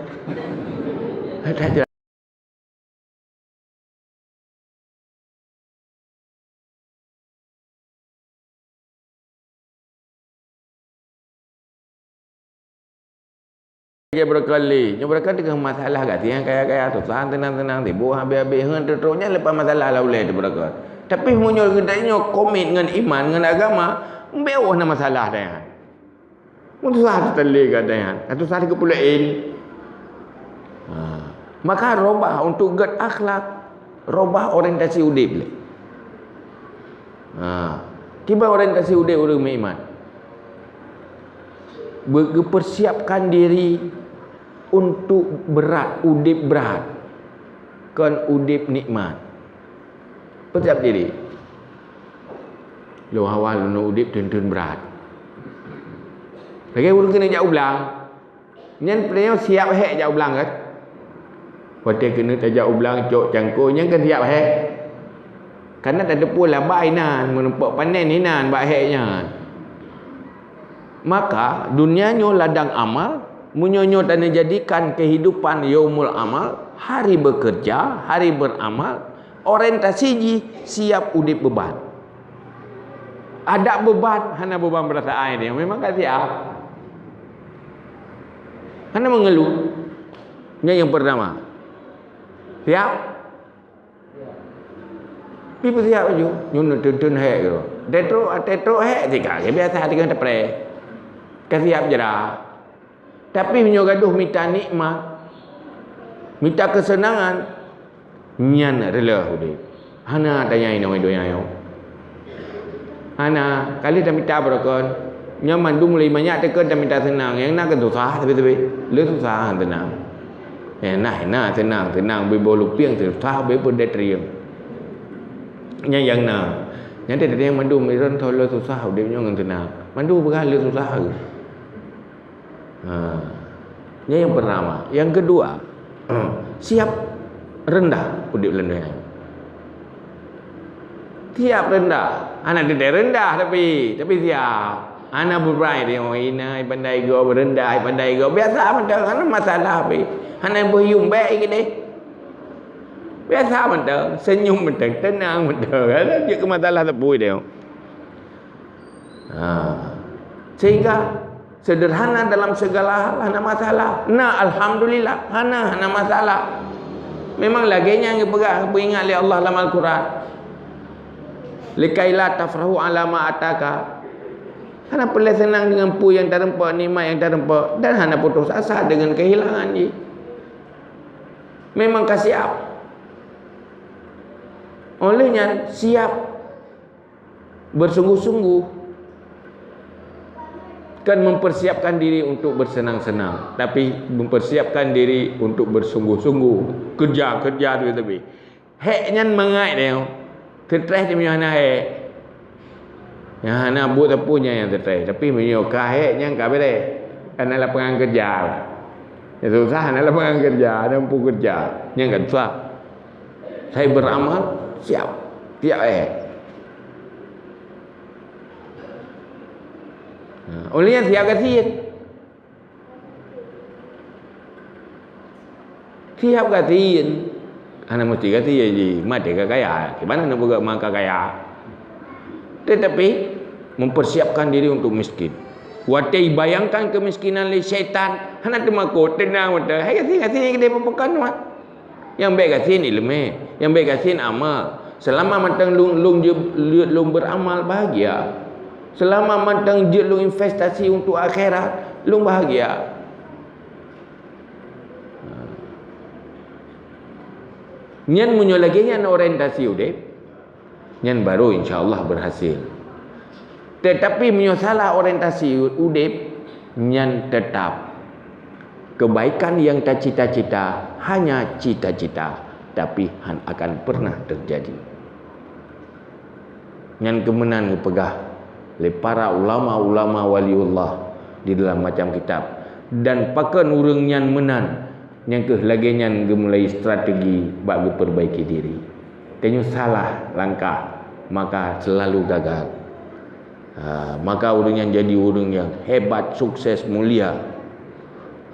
Ya, barangkali. Nyoe barangkali teuka masalah gaki nyang kaya-kaya, susah, tenang-tenang, sibuk habéh-habéh, ngon trok-trok nyan leupah masalah lah ulèe teuh barangkali. Tapi meunyoe geutanyoe komit ngon iman, ngon agama, beuh na masalah dah nyan. Mun susah teuteulé gata nyan, atau susah teuka pulèe. Ha. Maka robah untuk gèt akhlak, robah orientasi udép lé. Ha. Kiban orientasi udép ureueng meuiman. Be-, geupersiapkan diri untuk brat, udép brat, kon udép nikmat. Persiap diri. Lôn awai lôn udép teun-teun brat. Lagèe ureueng keuneuk jak u blang. Nyan peureulèe siap hék jak u blang kan? Watèe keuneuk tajak u blang cok cangkôi nyan kan siap hék. Karena tateupeue laba inan, meunumpok panen inan bak hék nyan. Maka, dunia nyoe ladang amal, meunyoe nyoe tanyoe jadikan kehidupan yaumul amal, hari bekerja, hari beramal, orientasi jih siap udép beuban. Adak beuban, hana beuban peurasaan dia, memang ka siap. Hana mengeluh. Nyan nyang pertama. Siap? Pi peusiap laju, nyoe teun-teun hék keudroe. Tetrok, tetrok hék sika, biasa teungoh tapreh. Ka siap jera. Tapi meunyoe gadoh mita nikmat, mita keuseunangan, nyan reuloh udép. Hana tanyai nyoe donya nyoe. Hana, kali tamita beurokon. Nyoe mandum lé manyak teukon tamita seunang. Nyang na kan susah, tapi-tapi. Lé susah seunang. Nyang na, na seunang, seunang. Beuboh lupieng susah, beu peudeh trieng. Nyang, nyang na. Nyang teuh nyang mandum, iron tho lé susah, udép nyoe ngon seunang. Mandum peugah lé susah. Ha. Nyan nyang pertama. Nyang keudua, siap rendah udép lam donya. Siap rendah. Hana teuntèe rendah tapi, tapi siap. Hana beubrai dia, oh, hina, pandai gob, rendah, pandai gob. Biasa mantong, hana masalah pi. Hana beuh yuem bèk keudeh. Biasa mantong, senyum mantong, tenang mantong. Hana jeuet keu masalah teupui dia. Ha. Sehingga sederhana dalam segala hal, hana masalah. Na, alhamdulillah, hana, hana masalah. Memang lagèe nyan geupeugah, geupeungingat lé Allah lam Al-Quran. "Likaila tafrahu ala ma ataka." Hana peureulèe seunang deungon peue nyang tareumpok, nikmat nyang tareumpok, dan hana putus asa deungon keuhilangan jih. Memang ka siap. Oleh nyan, siap. Bersungguh-sungguh. Kan mempersiapkan diri untuk bersenang-senang, tapi mempersiapkan diri untuk bersungguh-sungguh. Kerja, kerja tu tapi. Hék nyan mangat dia. Stres dia punya hana hék. Nyang hana buet sapeue nyan nyang stres. Tapi meunyoe ka hék nyan ka beres. Hana lapangan kerja. Nyang susah hana lapangan kerja, hana mampu kerja. Nyan kan susah. Saya beramal, siap. Siap, eh. Ha, oleh nyan siap gasien. Siap gasien. Hana meusti gasien jih. Maté ka kaya. Kiban hana peugah ma ka kaya. Tetapi, mempersiapkan diri untuk miskin. Watèe bayangkan kemiskinan lé syaitan, hana teumakot, teunang mantong. Hai gasien-gasien nyang keudeh peupeukon, mat. Nyang bèk gasien ileumèe, nyang bèk gasien amal. Seulama mantong lôn, lôn jeuet, lôn beramal, bahagia. Seulama mantong jeuet lôn investasi untuk akhirat, lôn bahagia. Nyan meunyoe lagèe nyan orientasi udép, nyan baru insya Allah berhasil. Tetapi meunyoe salah orientasi udép, nyan tetap kebaikan yang tacita-cita hanya cita-cita, tapi han akan pernah terjadi. Nyan keuh meunan geupeugah lé para ulama-ulama waliullah di dalam macam kitab. Dan pakon ureuëng nyan meunan, nyan keuh lagée nyan geumulai strategi bak geupeurbaiki diri. Tanyoe salah langkah, maka selalu gagal. Ha, maka ureuëng nyan jadi ureuëng nyang hebat, sukses, mulia,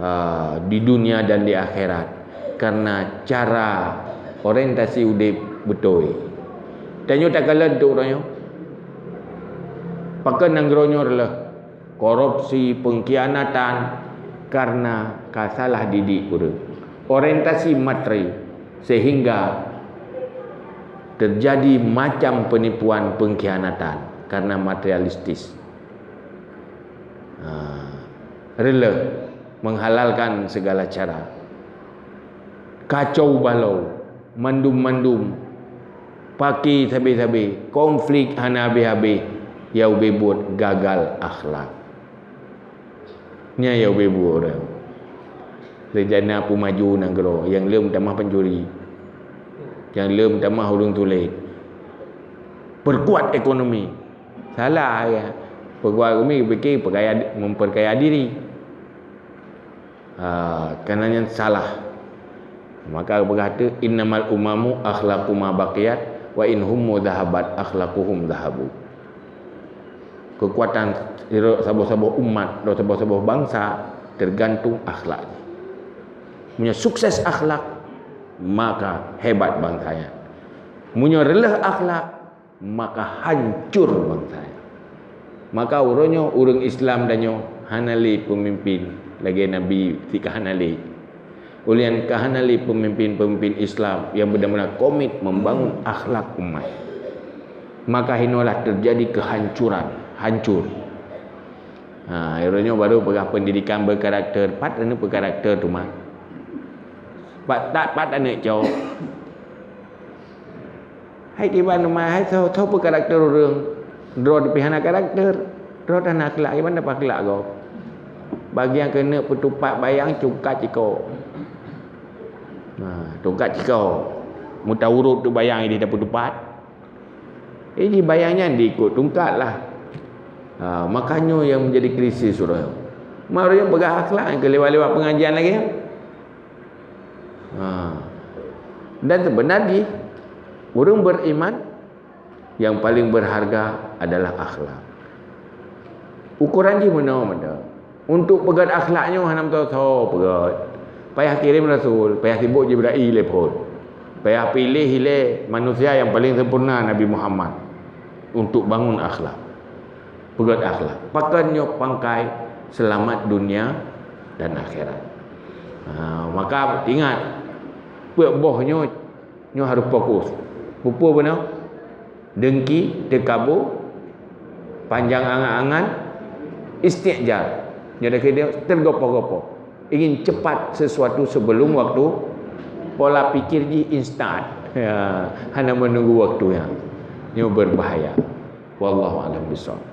ha, di dunia dan di akhirat, karena cara orientasi udép beutôi. Tanyoe takalon tu uroe nyoe, pakon nanggroe nyoe reuloh, korupsi, pengkhianatan, karena ka salah didik ureuëng. Orientasi materi, sehingga terjadi macam penipuan, pengkhianatan karena materialistis. Ha, reuloh, menghalalkan segala cara. Kacau balau, mandum-mandum, paki sabe-sabe, konflik hana habéh-habéh, nyang ubé buet gagal akhlak. Nyan nyang ubé buet ureuëng. Rencana peumaju nanggroe, nyang lom tamah pancuri. Nyang lom tamah ureuëng tuléh. Perkuat ekonomi. Salah ya. Perkuat ekonomi pikir perkaya, memperkaya diri. Ha, karena nyan salah. Maka geupeugah teuh, "Innamal umamu akhlaqu ma baqiyat, wa in hummu dhahabat akhlaquhum dhahabu." Keukuatan saboh-saboh umat, saboh-saboh bansa tergantung akhlak. Meunyoe sukses akhlak, maka hebat bansa nyan. Meunyoe reuloh akhlak, maka hancur bansa nyan. Maka uroe nyoe ureuëng Islam tanyoe hana lé peumimpin lagée Nabi sika hana lé. Ulôn ka hana lé peumimpin-peumimpin Islam nyang beuna-beuna komit membangun akhlak umat. Maka hinoe lah terjadi kehancuran, hancur. Ha, uroe nyoe baru peugah pendidikan berkarakter, pat anu berkarakter tu mah. Pat tak pat aneuk cok. Hai kiban teuma, hai soe, soe peukarakter ureuëng? Droe pih hana karakter, droe hana akhlak, kiban dapat akhlak gob? Bagi nyang keuneuk peutupat bayang, tungkat ciko. Nah, tungkat ciko. Meutawurot tu bayang ideh tapeutupat. Jadi bayang nyan diikot tungkat lah. Ha, makanya yang menjadi krisis ureuëng. Mari ureuëng peugah akhlak nyang keu lewat-lewat pengajian lagi. Ha. Dan sebenarnya ureuëng beriman yang paling berharga adalah akhlak. Ukuran jih meunoe mantong. Untuk peugét akhlak nyoe hana meusoe-soe peugét. Payah kirém rasul, payah sibôk Jibrail lé phon. Payah piléh ilée manusia nyang paling sempurna, Nabi Muhammad, untuk bangun akhlak. Peugét akhlak. Pakon nyoe pangkai seulamat dunia dan akhirat. Ha, maka ingat, peuet boh nyoe, nyoe harôh fokus. Peue-peue bunoe? Dengki, takabur, panjang angan-angan, isti'jal. Nyoe dakeuh dia tergopoh-gopoh. Ingin cepat sesuatu sebelum waktu, pola pikir jih instan. Ya, hana menunggu waktu nyan. Nyoe berbahaya. Wallahu a'lam bishawab.